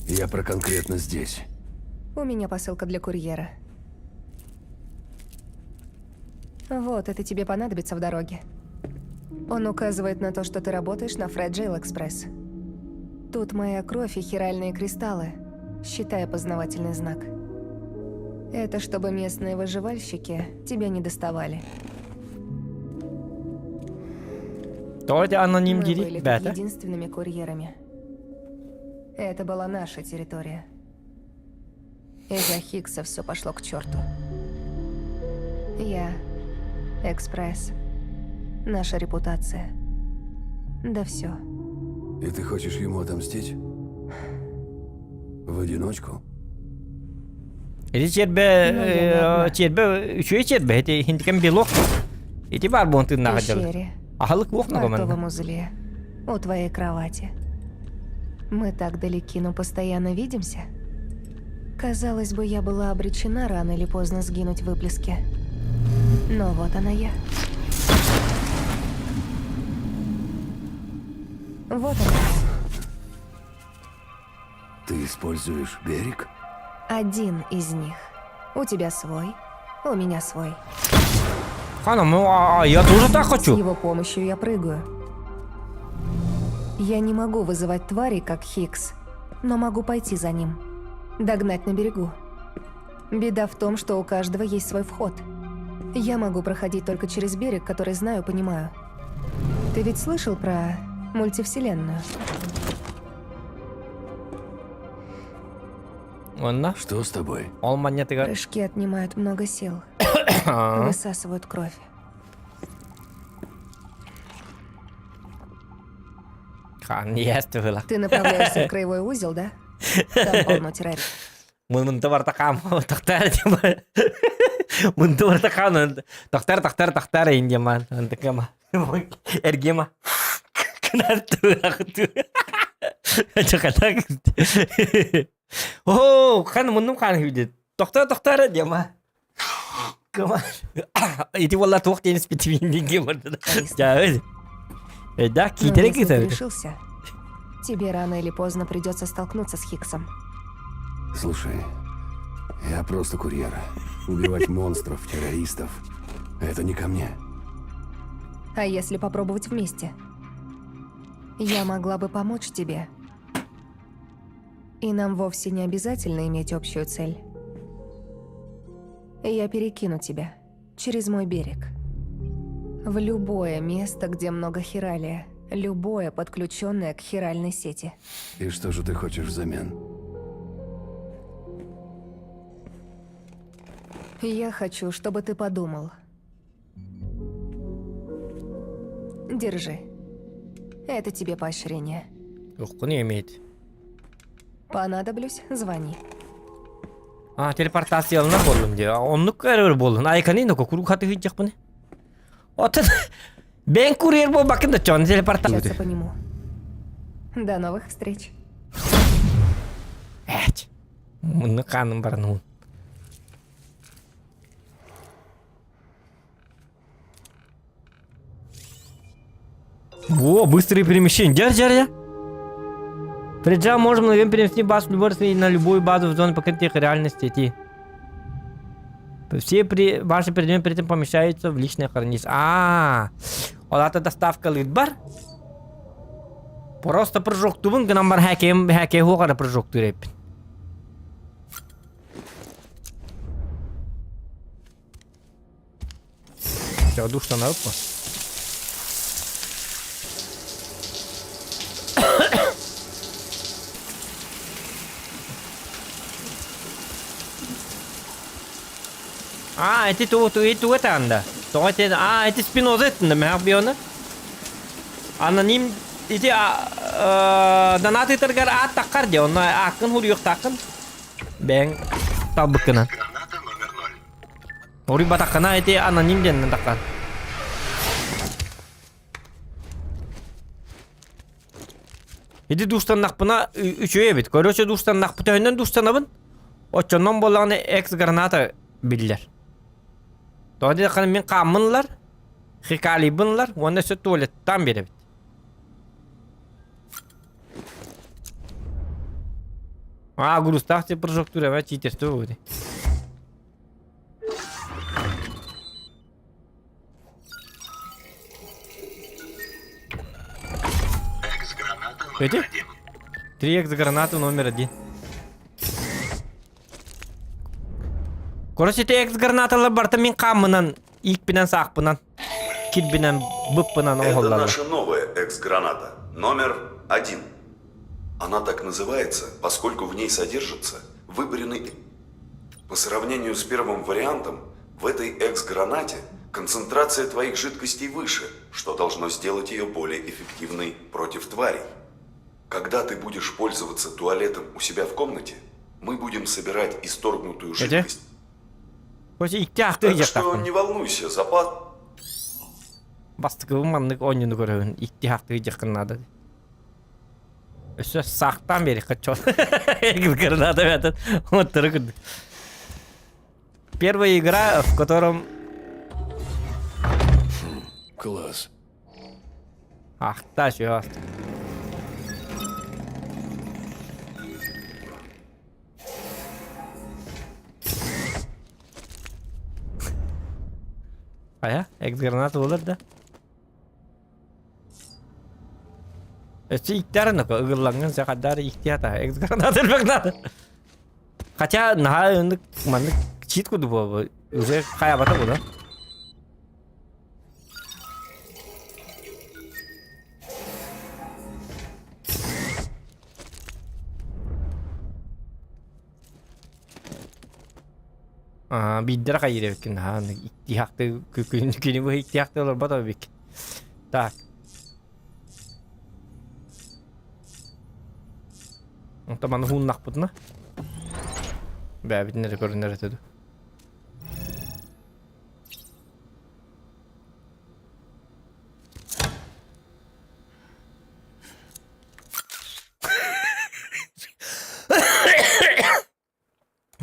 Speaker 7: Я про конкретно здесь.
Speaker 12: У меня посылка для курьера. Вот, это тебе понадобится в дороге. Он указывает на то, что ты работаешь на Fragile Express. Тут моя кровь и хиральные кристаллы, считай опознавательный знак. Это чтобы местные выживальщики тебя не доставали.
Speaker 1: Тоҕо аноним
Speaker 12: Мы
Speaker 1: дири
Speaker 12: были тут
Speaker 1: бээтэ.
Speaker 12: единственными курьерами. Это была наша территория. Из-за Хиггса все пошло к черту. Я, Экспресс, наша репутация. Да все.
Speaker 7: И ты хочешь ему отомстить? В одиночку?
Speaker 1: Ити чиэрбэ чиэрбэ үчүгэй чиэрбэ ити хинтикэн белок. Ити баар буон тыыннаах дьалы.
Speaker 12: Пещере,
Speaker 1: Аһылык
Speaker 12: в
Speaker 1: уох нагоманна.
Speaker 12: портовом узле, у твоей кровати. Мы так далеки, но постоянно видимся. Казалось бы, я была обречена рано или поздно сгинуть в выплеске. Но вот она я. Вот она.
Speaker 7: Ты используешь берег?
Speaker 12: Один из них. У тебя свой, у меня свой.
Speaker 1: Хана, ну а я тоже так
Speaker 12: С
Speaker 1: хочу.
Speaker 12: его помощью я прыгаю. Я не могу вызывать тварей, как Хикс, но могу пойти за ним. Догнать на берегу. Беда в том, что у каждого есть свой вход. Я могу проходить только через берег, который знаю, понимаю. Ты ведь слышал про мультивселенную?
Speaker 1: Онно?
Speaker 7: Что с тобой?
Speaker 1: Ол манньатыгар.
Speaker 12: Прыжки отнимают много сил. Высасывают кровь.
Speaker 1: Хан, есть было.
Speaker 12: Ты направляешься в краевой узел, да? Там полно террористов.
Speaker 1: Мунта барта кам, тахтар дима. Мунта барта кам, тахтар, тахтар, тахтар индима. Антыкама. Эргема. Кынатту, ахту. Чакатак. О, хан муннум хан хүдет. Тохтар, тохтар дима. Кама. Ити валла туох диэн спитимин барда. Жа, Да,
Speaker 12: Но
Speaker 1: китере
Speaker 12: если ты
Speaker 1: китере.
Speaker 12: решился, тебе рано или поздно придется столкнуться с Хиксом.
Speaker 7: Слушай, я просто курьер. Убивать монстров, террористов — это не ко мне.
Speaker 12: А если попробовать вместе? Я могла бы помочь тебе. И нам вовсе не обязательно иметь общую цель. Я перекину тебя через мой берег. В любое место, где много хиралия. Любое подключенное к хиральной сети.
Speaker 7: И что же ты хочешь взамен?
Speaker 12: Я хочу, чтобы ты подумал. Держи. Это тебе поощрение.
Speaker 1: Уккуну имеет.
Speaker 12: Понадоблюсь, звони.
Speaker 1: А, телепортацияланар буоллум дии. Оннук эрэр буоллун. Айканы ноко куруук хаты сылдьахпын. Оттон бэйэҥ курьер буолбаккын да чон
Speaker 12: Общаться
Speaker 1: телепортация.
Speaker 12: по нему. До новых встреч.
Speaker 1: Эч. Мунну хааным баран уун. Во, быстрые перемещения. Дер, дер, дер. Приджа можем мгновенно перенести базу в любой на любую базу в зоне покрытия реальной сети. Все при... ваши предметы при этом помещаются в личное хранилище. А, ол это доставка бар. Просто прыжок тубун гынан бар хәкем хәке хугара прыжок түреппин. Все, душтан алып А, эти ту ту ту это анда. Тоҕо эти а эти Спиноза эттин да мэ оны. Аноним ити донат ытаргар аат таххар дии, онно ааккын хуруйуохтааххын. Бэйэҥ талбыккынан. Уруйбатаххына ити аноним диэннэн таххар. Ити душтаннахпына үчүгэй эбит. Короче душтаннахпы төһөннөн душтанабын. Оччоннон буоллаҕына экс-граната биллэр. Тоҕо диэтэххинэ мин хааммын ылар, хикалийбын ылар уонна өссө туалеттаан биэрэбит. Аа, грузтаах прыжок тура читерство будет. Эти? Три экс-гранаты номер один. Короче, те экс-гранаталар барта мин хааммынан, иикпинэн саахпынан, кирбинэн, быппынан
Speaker 5: Это
Speaker 1: оҥоһуллаллар.
Speaker 5: наша новая экс-граната, номер один. Она так называется, поскольку в ней содержится выбранный... По сравнению с первым вариантом, в этой экс-гранате концентрация твоих жидкостей выше, что должно сделать ее более эффективной против тварей. Когда ты будешь пользоваться туалетом у себя в комнате, мы будем собирать исторгнутую жидкость.
Speaker 1: Короче, икки
Speaker 5: Так что не волнуйся, запас...
Speaker 1: Бастакы маннык оонньууну көрөбүн, икки хаахтыы дьаххын наада. Өссө саахтаан биэриэххэ чол. Граната этот. Вот курдук. Первая игра, в котором...
Speaker 7: Класс.
Speaker 1: Ах, та еще. Ая, экс-граната olur да. Өссө ииктээр оннук ыгыллаҥҥын сэ хадаар ииктии хата. Экс-граната элбэх наада. Хотя наһаа ыннык маннык чит курдук буолбу. Уже хайабата була. Аа, биирдэрэ хайыыр эбиккин наһаа ыннык иттиһахты күнү быһа иттиһахты олорбот эбиккин. Так. Онтон маны хууннахпытына бэйэбитин эрэ көрүнэр этэ дуу.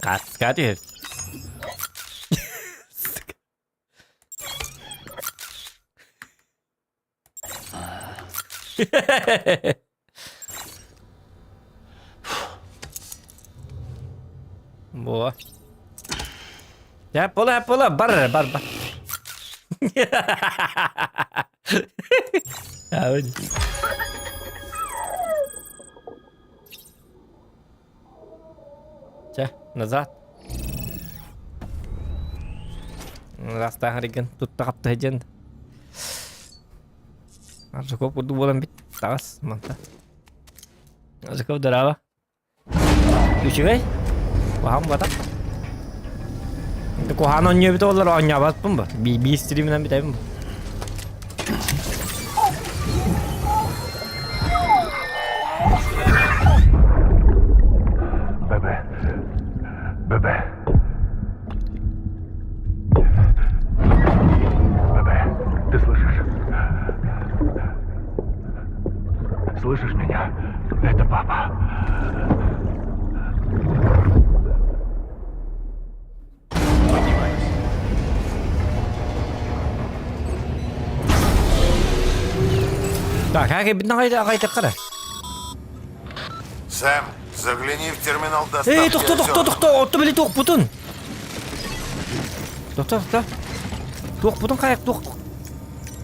Speaker 1: Хаска түһэр. Во. Япола, япола, бар, бар, бар. Чэ, назад. Растаах эригин тутта хапта сылдьан. Аржаков курдук буолан бит. Таҕас манта. Аржаков дорово. Үчүгэй. Куһаҕан буолбатах. Куһаҕан оонньуубут оҕолор оонньообоппун бу. Биир стриминэн бүтэбин бу.
Speaker 9: ББ. ББ. ББ, ты слышишь? Слышишь меня? Это папа.
Speaker 4: Поднимаюсь.
Speaker 1: Так, а
Speaker 3: Сэм, загляни в терминал доставки.
Speaker 1: Эй, тохто, тохто, тохто, отто били туохпутун. Тохто, тохто. Туохпутун хайак туох.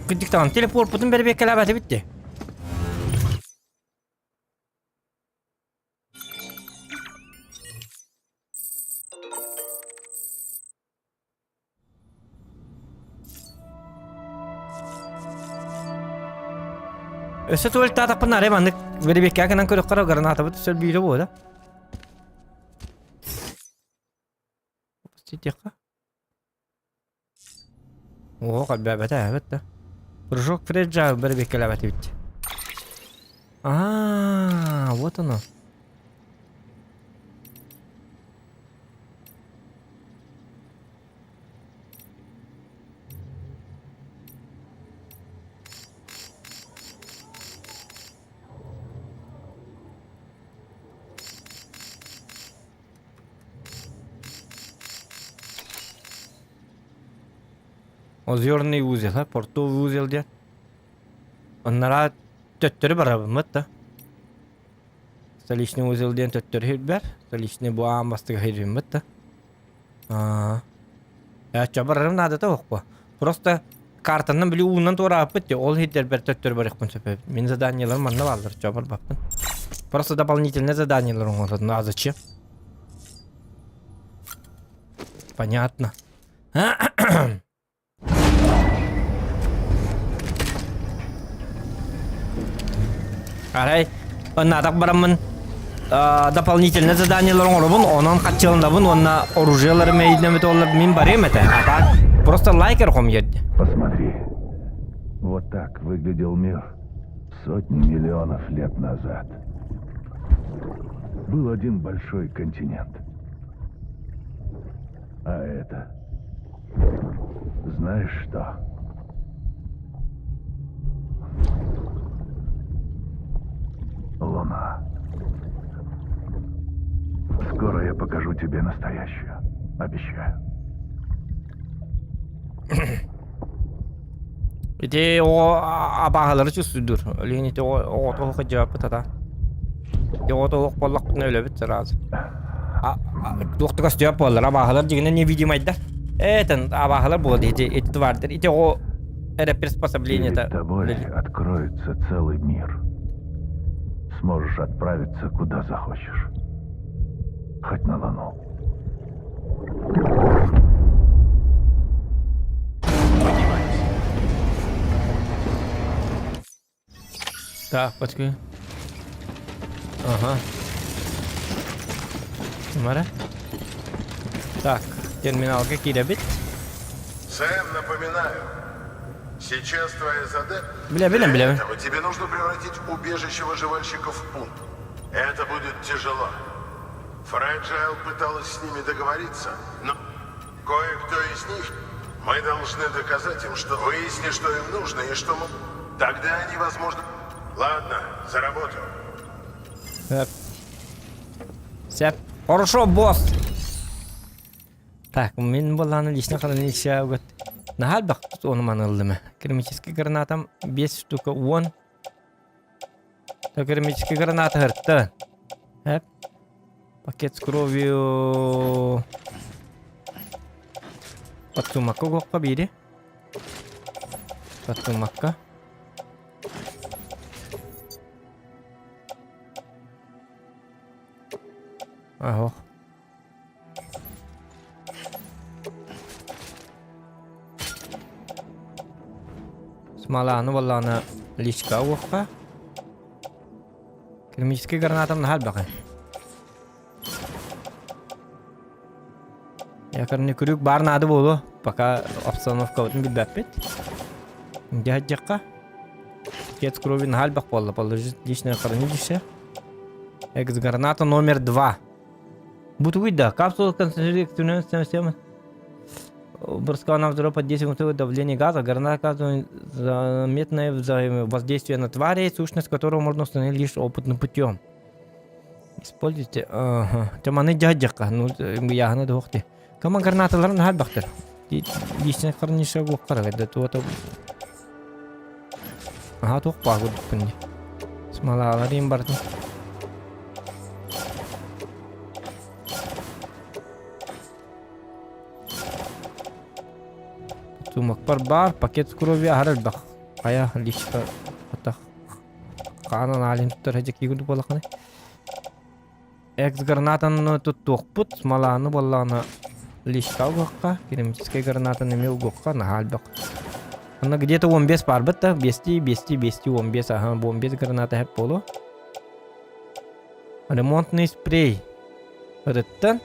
Speaker 1: Кырдьык телепорпутун бэрбиэккэлээбэтэ битти. Өссө туалеттаатахпына арай маннык бэрэбиэккэ гынан көрөххө гранатабыт сөлбүүрэ буола. Тихо. Оо, хальбээбэтэ эбит да. Прыжок Фреджа бэрэбиэккэлээбэт эбит. Аа, вот оно. Озерный узел, а? Портовый узел диэн. Аннараа төттөрү барабыммыт да. Столичный узел диэн төттөрү хирбэр. Столичный бу аан бастыга хирбиммит да. Аа. Э, барарым наадата суох Просто картанан били уунан туорааппыт дии, ол иһирдэрбэр төттөрү барыахпын сөп эбит. Мин заданиеларым манна бааллар, чо барбаппын. Просто дополнительное заданиелар оҥордум, а зачем? Понятно. Арай, ыннаатах бараммын дополнительное заданиелар оҥоробун, онон хаччыланабын уонна оружиелары мэйдинэмит оллар мин барыам этэ. А так просто лайкер хомуйар
Speaker 9: Посмотри. Вот так выглядел мир сотни миллионов лет назад. Был один большой континент. А это... Знаешь что? Луна. Скоро я покажу тебе настоящую. Обещаю.
Speaker 1: Ити оҕо абааһылары чувствуйдуур. Ол ити оҕото оһох дьааппыт ата. Ити оҕото оһох буоллахпытына өлөбүт сразу. Туох да көстүбэт буоллар абааһылар дьиҥинэн невидимайдар. Этэн абааһылар буолар ити ити твардар. Ити оҕо эрэ приспособлениета.
Speaker 9: Перед тобой откроется целый мир. сможешь отправиться куда захочешь. Хоть на Луну.
Speaker 1: Так, подскажи. Ага. Мара. Так, терминалга киирэбит.
Speaker 3: Сэм, напоминаю, сейчас твоя задача...
Speaker 1: Бля, бля,
Speaker 3: Для
Speaker 1: бля.
Speaker 3: этого тебе нужно превратить убежище выживальщиков в пункт. Это будет тяжело. Фрэджайл пыталась с ними договориться, но кое-кто из них... Мы должны доказать им, что выясни, что им нужно и что мы... Тогда они, возможно... Ладно, за работу.
Speaker 1: Сөп. Сөп. Хорошо, босс. Так, мин буоллаҕына лично хранилище вот наһаа элбэх ону маны ыллым. Керамический гранатам 5 штука 10. Керамический граната һыртта. Эп. Пакет с кровью. Подсумакка угуохха биири. Подсумакка. Аһох. Смоланы буоллаҕына личка уохха. Керамический гранатам наһаа элбэҕи. Якорный крюк баар наада буолуо. Пока обстановкабытын билбэппит. Дьаһадьахха. Пакет крови наһаа элбэх буолла. Положить личное хранилище. Экс-граната номер два. Бу тугуй да? Капсула концентрирует системы. Брызгала нам под действием давления газа. Граната оказывает заметное воздействие на твари, сущность которого можно установить лишь опытным путем. Используйте. Ага. Тема дядяка. Ну, яхана дохти. Кама гранаталарын халбахтар. Личный хранилище гуққара. Да туата. Аха туох баар курдукпун дии. Смолаларым бардым. Тумакпар баар, пакет с крови аһар элбэх. Хайа личка атах хаанан аалин туттар хэдьэ курдук буоллаххына. Экс-гранатаны туттуохпут, смоланы буоллаҕына личка угуохха, керамическай гранатаны эмиэ угуохха, наһаа элбэх. Онно где-то 15 баарбыт да, 5 5 5 15, аха, 15 граната хэп буолуо. Ремонтный спрей. Ырыттан.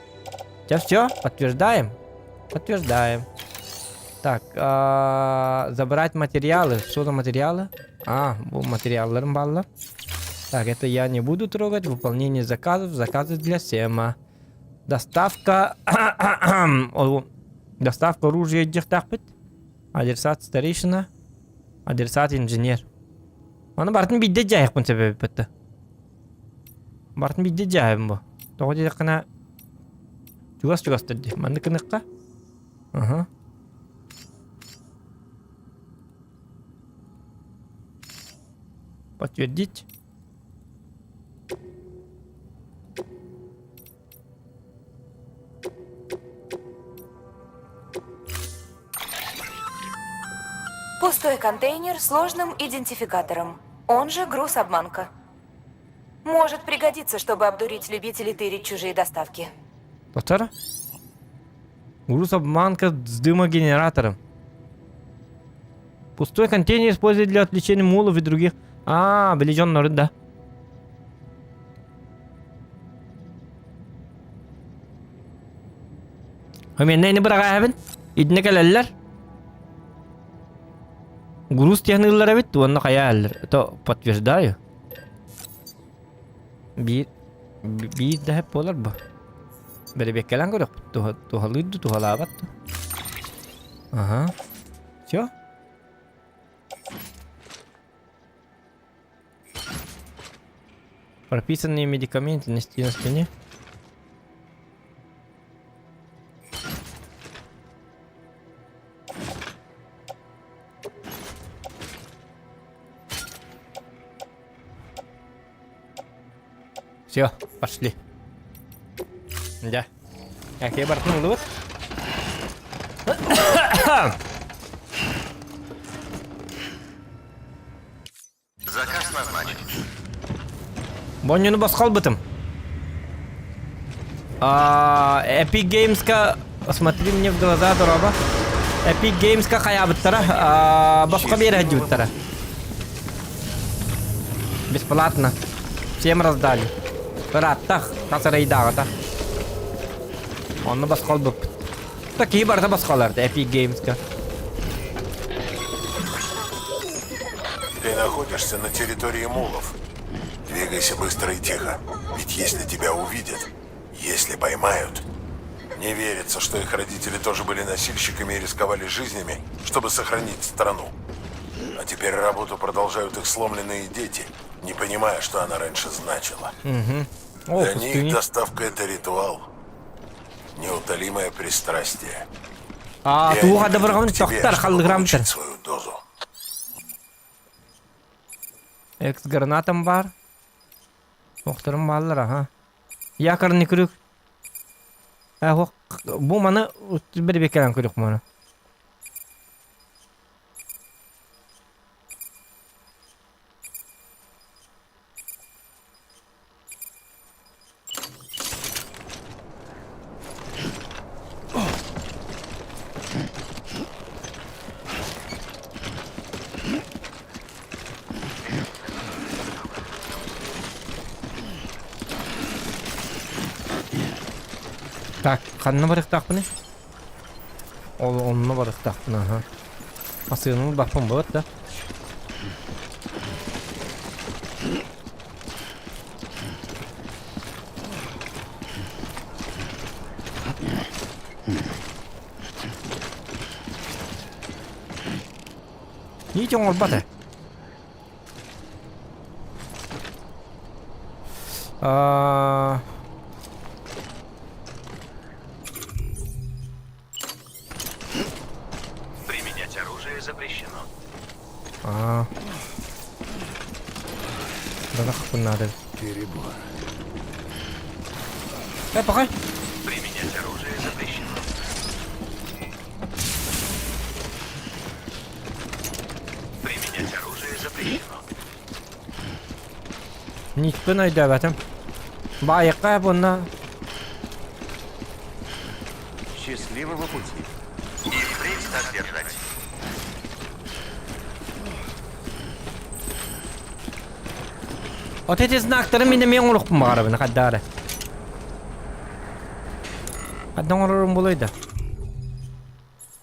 Speaker 1: Сейчас все, подтверждаем. Подтверждаем. Так, а, забрать материалы. Что за материалы? А, бу материалларым бааллар. Так, это я не буду трогать. Выполнение заказов. Заказы для Сема. Доставка... Доставка оружия диэхтээхпит. Адресат старейшина. Адресат инженер. Аны бартын биирдэ дьаһайыахпын сөп эбиппит Бартын биирдэ дьаһайабын бу. Тоҕо диэтэххинэ чугас-чугастар дии. Маннык гыныахха. Аха. Подтвердить.
Speaker 11: Пустой контейнер с ложным идентификатором. Он же груз-обманка. Может пригодиться, чтобы обдурить любителей тырить чужие доставки.
Speaker 1: Повтора? Груз обманка с дымогенератором. Пустой контейнер используют для отвлечения мулов и других. А, били дьоннорун да. Мен не быраҕаһабын. Итинэ кэлэллэр. Груз техныллар эбит уонна хайа Это подтверждаю. Биир биир да хэп буолар бу. Бэрэбиэккэлээн көрүөхпүт. Туһалыыр да туһалаабат да. Ага. Все? Прописанные медикаменты нести на спине. Все, пошли. Да. Так, я бортнул вот.
Speaker 15: Заказ назначен.
Speaker 1: Бонньуну босхо ылбытым. Epic Games-ка смотри мне в глаза, дороба. Epic Games-ка хайаабыттара, босхо биэрэ сылдьыбыттара. Бесплатно. Всем раздали. Ырааттах, хас арайдааҕыта. Онно босхо ылбыппыт. Такие барыта босхолар Epic Games-ка.
Speaker 3: Ты находишься на территории мулов. Двигайся быстро и тихо, ведь если тебя увидят, если поймают... Не верится, что их родители тоже были носильщиками и рисковали жизнями, чтобы сохранить страну. А теперь работу продолжают их сломленные дети, не понимая, что она раньше значила.
Speaker 1: Угу. О,
Speaker 3: Для
Speaker 1: пустыни.
Speaker 3: них доставка – это ритуал. Неутолимое пристрастие.
Speaker 1: А,
Speaker 3: И
Speaker 1: туға
Speaker 3: они
Speaker 1: да
Speaker 3: придут
Speaker 1: барған
Speaker 3: к тебе,
Speaker 1: тоқтар
Speaker 3: чтобы
Speaker 1: қалдығырамтыр.
Speaker 3: получить свою дозу.
Speaker 1: Экс-гранатам бар. Охторум бааллар, аха. Якорный крюк. Э, бу маны бір бекерен крюк маны. Так, ханна барыктаахпыный? Ол онно барыктаахпын, аха. Масыыны баппын болады да. Ничего оҥорбот А...
Speaker 2: Применять оружие запрещено.
Speaker 1: А. Да нахуй надо.
Speaker 7: Перебор.
Speaker 1: Э, пока.
Speaker 2: Применять оружие запрещено. Применять оружие запрещено.
Speaker 1: Никпин өйдөөбөтүм. Баайыкка буна
Speaker 2: Счастливого пути. И впредь так держать.
Speaker 1: Вот эти знактары мин эмиэ оҥоруохпун баҕарабын хайдаары. Хаддан оҥорорум буолуой да.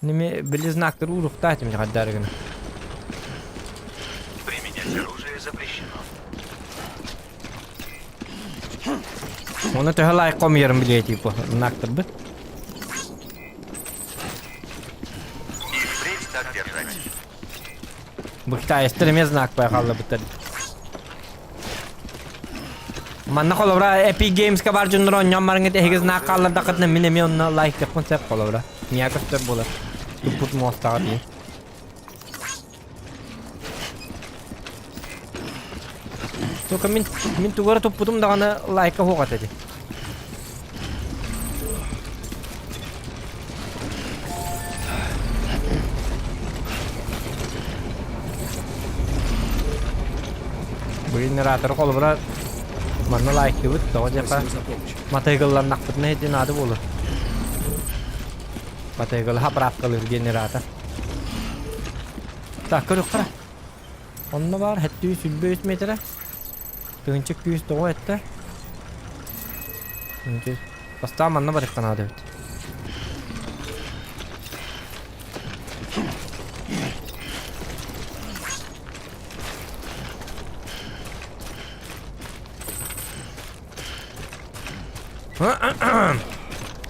Speaker 1: Неме били знактары уруктаа этим хайдаары гына.
Speaker 2: Применять оружие запрещено.
Speaker 1: Оны төһө лайк хомуйарым билиэ типа знактарбыт.
Speaker 2: И впредь так держать.
Speaker 1: Бу китаецтар эмиэ знак байхаллабыттар. Манна холобура Epic Games-ка бар дьоннор оонньоон бараҥҥыт эһиги знак хааллардаххытына мин эмиэ онно лайктыахпын сөп холобура. Миэхэ көстөр буолар. Туппут муостаҕа дии. Сука мин мин тугу эрэ туппутум даҕаны лайка суох этэ дии. Бу генератор холобура манна лайктыыбыт тоҕо диэххэ матыгылланнахпытына ити наада буолар. Матыгылы заправкалыыр генератор. Так, көрүөххэ. Онно баар хэттүү сүлбэ үс метрэ. Тыһыынча күүс тоҕо эттэ? Бастаан манна барыахха наада эбит.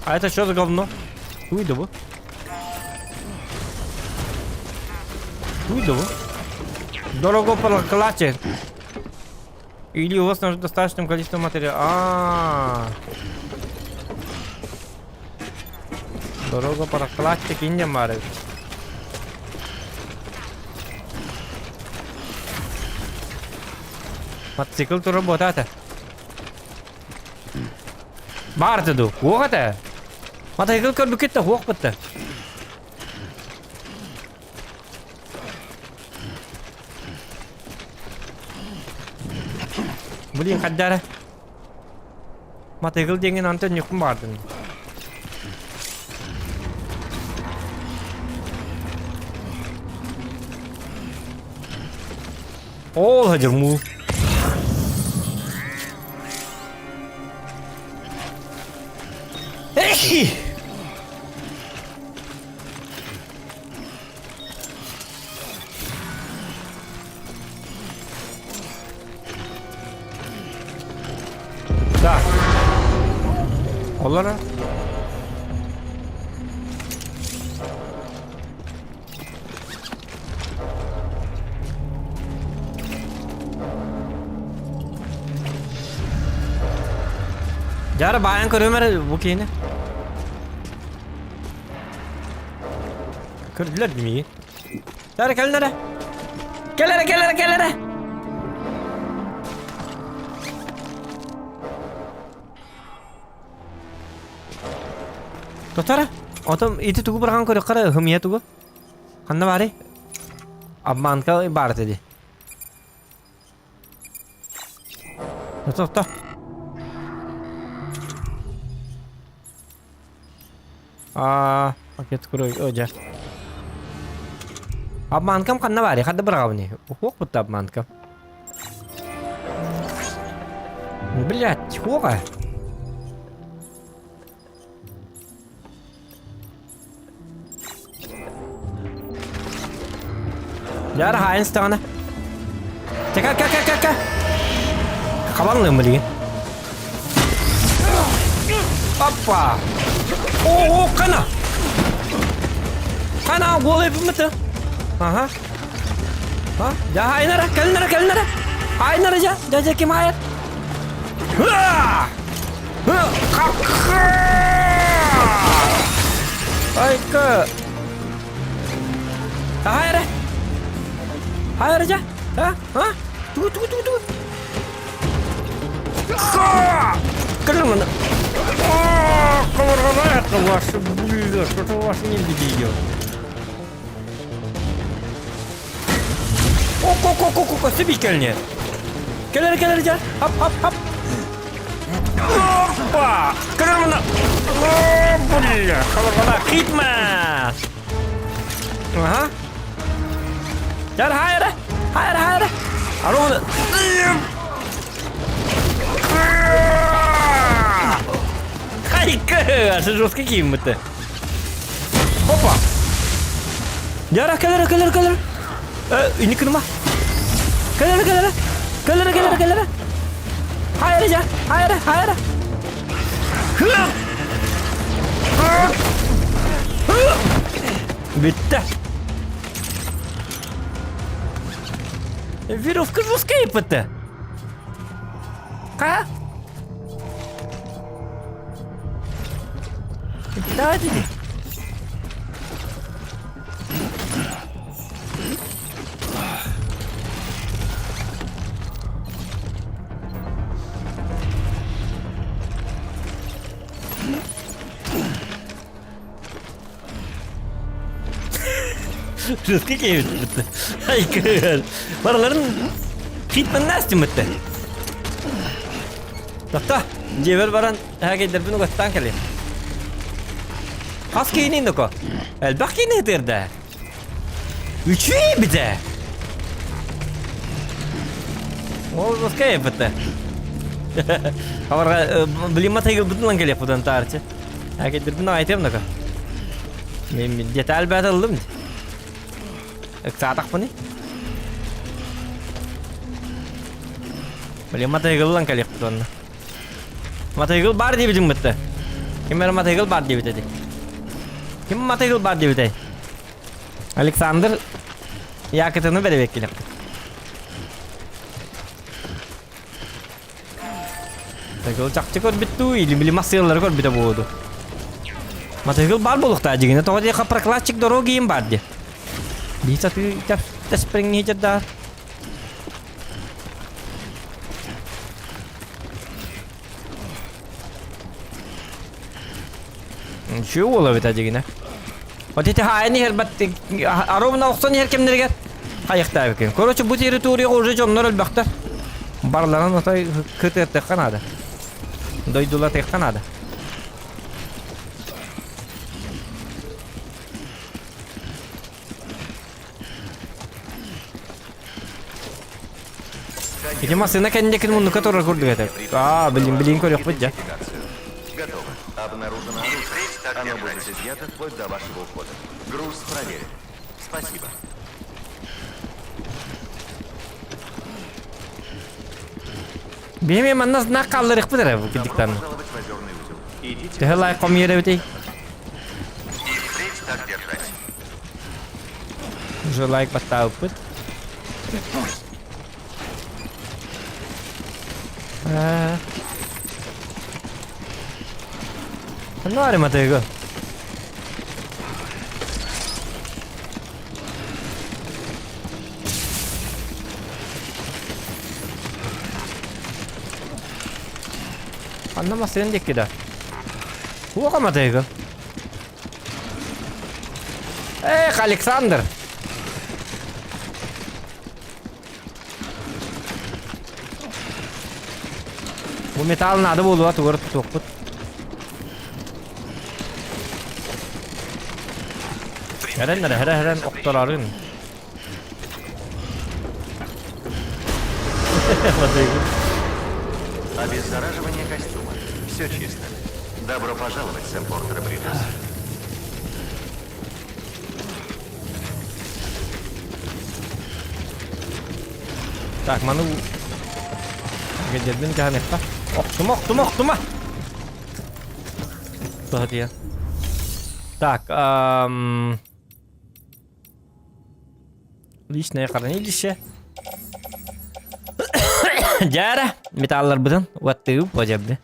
Speaker 1: А это что за говно? Уйду бу. Уйду бу. Дорого проклятие. Или у вас нужно достаточным количеством материала. А, -а, -а. Дорога прокладчик инде баар эбит. Мотоцикл турар буота этэ. Баар этэ дуу? Уох этэ. Мотоцикл көрбүккүт да уох бытта. Блин, хаддара. Матыгыл диэҥин антон ньуккун баҕардым. Ол хадьырмуу. Эй! Так. Олора. Дьара баайан көрүөм эрэ бу киһини. Көрдүлэр дии. Дьара кэлин эрэ. Кэл эрэ, кэл эрэ, кэл эрэ. Тотара. Отом ити тугу быраҕан көрүөххэ эрэ ымыйа тугу? Ханна баарый? Обманка баар этэ дии. Тохто. Аа, пакет курой, о, дьэ. Обманкам ханна баарый? Ханна быраҕабыный? Уһуох бутта обманкам. Блядь, хуоҕа. Дьара хаайын сытаҕына. Чэкэ кэ кэ кэ кэ. Хабанлыым билигин. Опа! О, кана! Кана, уол эбиммити. Ага. А, дьэ хаайнара, кэлинэрэ, кэлинэрэ. Хаайнара дьэ, дьэ дьэ ким хаайар? Айка! Хайра! Хайра дьэ! А? А? Ту ту ту ту! Кырымын! Кылырғалай ваши бля, что-то ваши не видел. Ок-ок-ок-ок, сөбүй кэлне. Кэлэр, кэлэр, дьэ. Хап, хап, хап. Опа! Кэлэр мына. О, бля, халарбала, хитмас. Ага. Дьэр, хайра, хайра, хайра. Аруны. Хайка, асы жесткий кииммит. Опа! Дьара, кэлэрэ, кэлэрэ, кэлэрэ. Э, инник гыныма. Кэлэрэ, кэлэрэ. Кэлэрэ, кэлэрэ, кэлэрэ. Хайра, дьа, хайра, хайра. Бүттэ. Веревка жесткая ПТ. Ха? Давайте. Жестко киһи Ай кыһын. Барыларын хитмэн настиммыттар. Тохто, дьиэбэр баран һээкэйдэрбин угаттаан кэлиэм. Хас киһини ноко? Элбэх киһини ытыырда. Үчүгэй битэ. Ол жесткая битэ. Аварга билим матайгылбытын ылан кэлиэхпитин таарчы. Һээкэйдэрбин аҕайтыам ноко. Мен деталь бэт ыллым. Ыксаатахпыный? Блин, матайгыллан кэлиэхпит онно. Матайгыл баар диэбитиҥ бытта. Ким эрэ матайгыл баар диэбит эти. Ким матайгыл баар диэбитэй? Александр Якотыны бэрэбиэккилэхпит. Матайгыл чахчы көрбүт дуу, или били массыылары көрбүтэ буолуо дуу. Матайгыл баар буолуохтаах дьигинэ, тоҕо диэхэ прокладчик дороги им баар дии. Бии сатыы тэспэриҥниһи Үчүгэй уол эбит дьигинэ. Вот ити хаайан иһэр бат аровна охсон иһэр кэмнэригэр хайыхтаабыккын. Короче, бу территорияҕа уже дьоннор өлбөхтөр. Барыларын отой кытыаттыахха наада. Дойдулатыахха наада. Ити массыына кэнники муннукка турар курдук этэ. Аа, билин билин көрүөхпүт дьэ.
Speaker 5: Готово. Обнаружено оружие. Оно будет изъято вплоть до вашего ухода. Груз проверен. Спасибо.
Speaker 1: Биһиги манна знак хаалларыахпыт эрэ бу кырдьыктан. Төһө лайк хомуйар эбитий? Уже лайк баттаабыппыт. Ну, ариматыгы. Ханна массыын диэки да. Туох аматыгы? Эх, Александр! Бу металл надо буолуо тугар тутуохпут. Хэрэн эрэ, хэрэ хэрэн охторорун.
Speaker 5: Обеззараживание костюма. Все чисто. Добро пожаловать, Сэм Портер Бриджес.
Speaker 1: Так, маны Гедербин каһаныкка. Охтума, охтума, охтума! Туһатыйа. Так, эм... Личное хранилище. Дьара, металларбытын уаттыып божабды.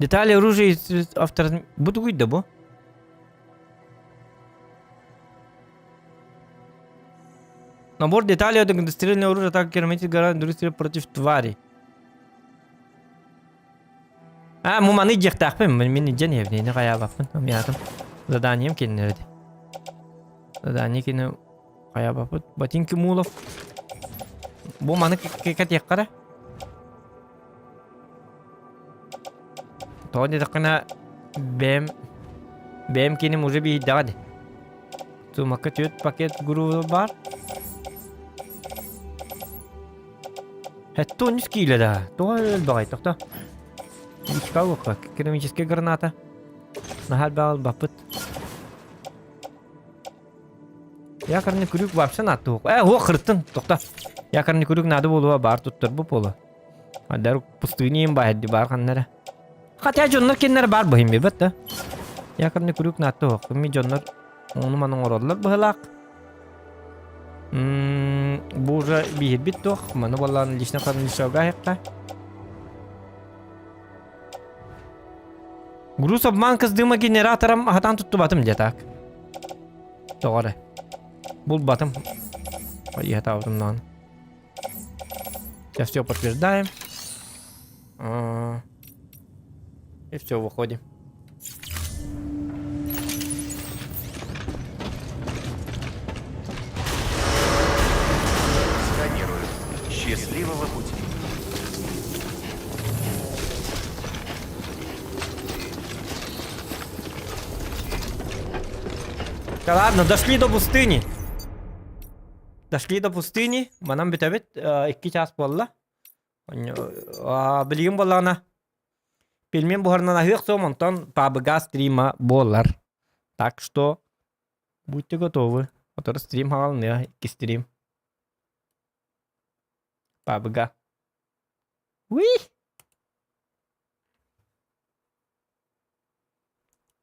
Speaker 1: Детали оружия автор... Бу тугуй да бу? Набор деталей от огнестрельного оружия, так керамитит гора против тварей. А, му маны диэхтаахпын, мин илдьэн иһэбин, ини хайаабаппын, умьятым. Заданием кинилэр Задание кини хайаабаппыт. Ботинки мулов. Бу маны кэтиэххэ эрэ. Тоҕо диэтэххинэ бэйэм бэйэм киним уже биһийдэҕэ дии. Сумакка түөрт пакет груза баар. Хэттэ 13 киилэ да. Тоҕо элбэҕэй тохто. Ичка керамическая граната. Наһаа элбэҕи ылбаппыт. Якорный крюк вообще надо. Э, о, хыртын, тохто. Якорный крюк надо буолуо баар туттарбы буолуо. Адар пустыни баар баар ханнара. Хотя дьоннор киннер бар быһым бибет да. Якорный крюк надо Ми дьоннор ону маны оҥороллор быһылаах. Бу уже биһирбит туох, маны буоллаан лично хранилищега аһыахха. Груз обманка с дымогенератором аһатан туттубатым дьэ так. Тоҕо эрэ. Булбатым. Иһатаабытым даҕаны. Сейчас все подтверждаем. И все, выходим.
Speaker 5: Сканирую. Счастливого пути.
Speaker 1: Да ладно, дошли до пустыни. Дошли до пустыни. Манан бүтэбит. Икки час буолла. Билигин буоллаҕына пельмень буһарынан аһыах суом, онтон PUBG стрима буолар. Так что будьте готовы. Отор стрим хаалыныа, икки стрим. PUBG. Уи!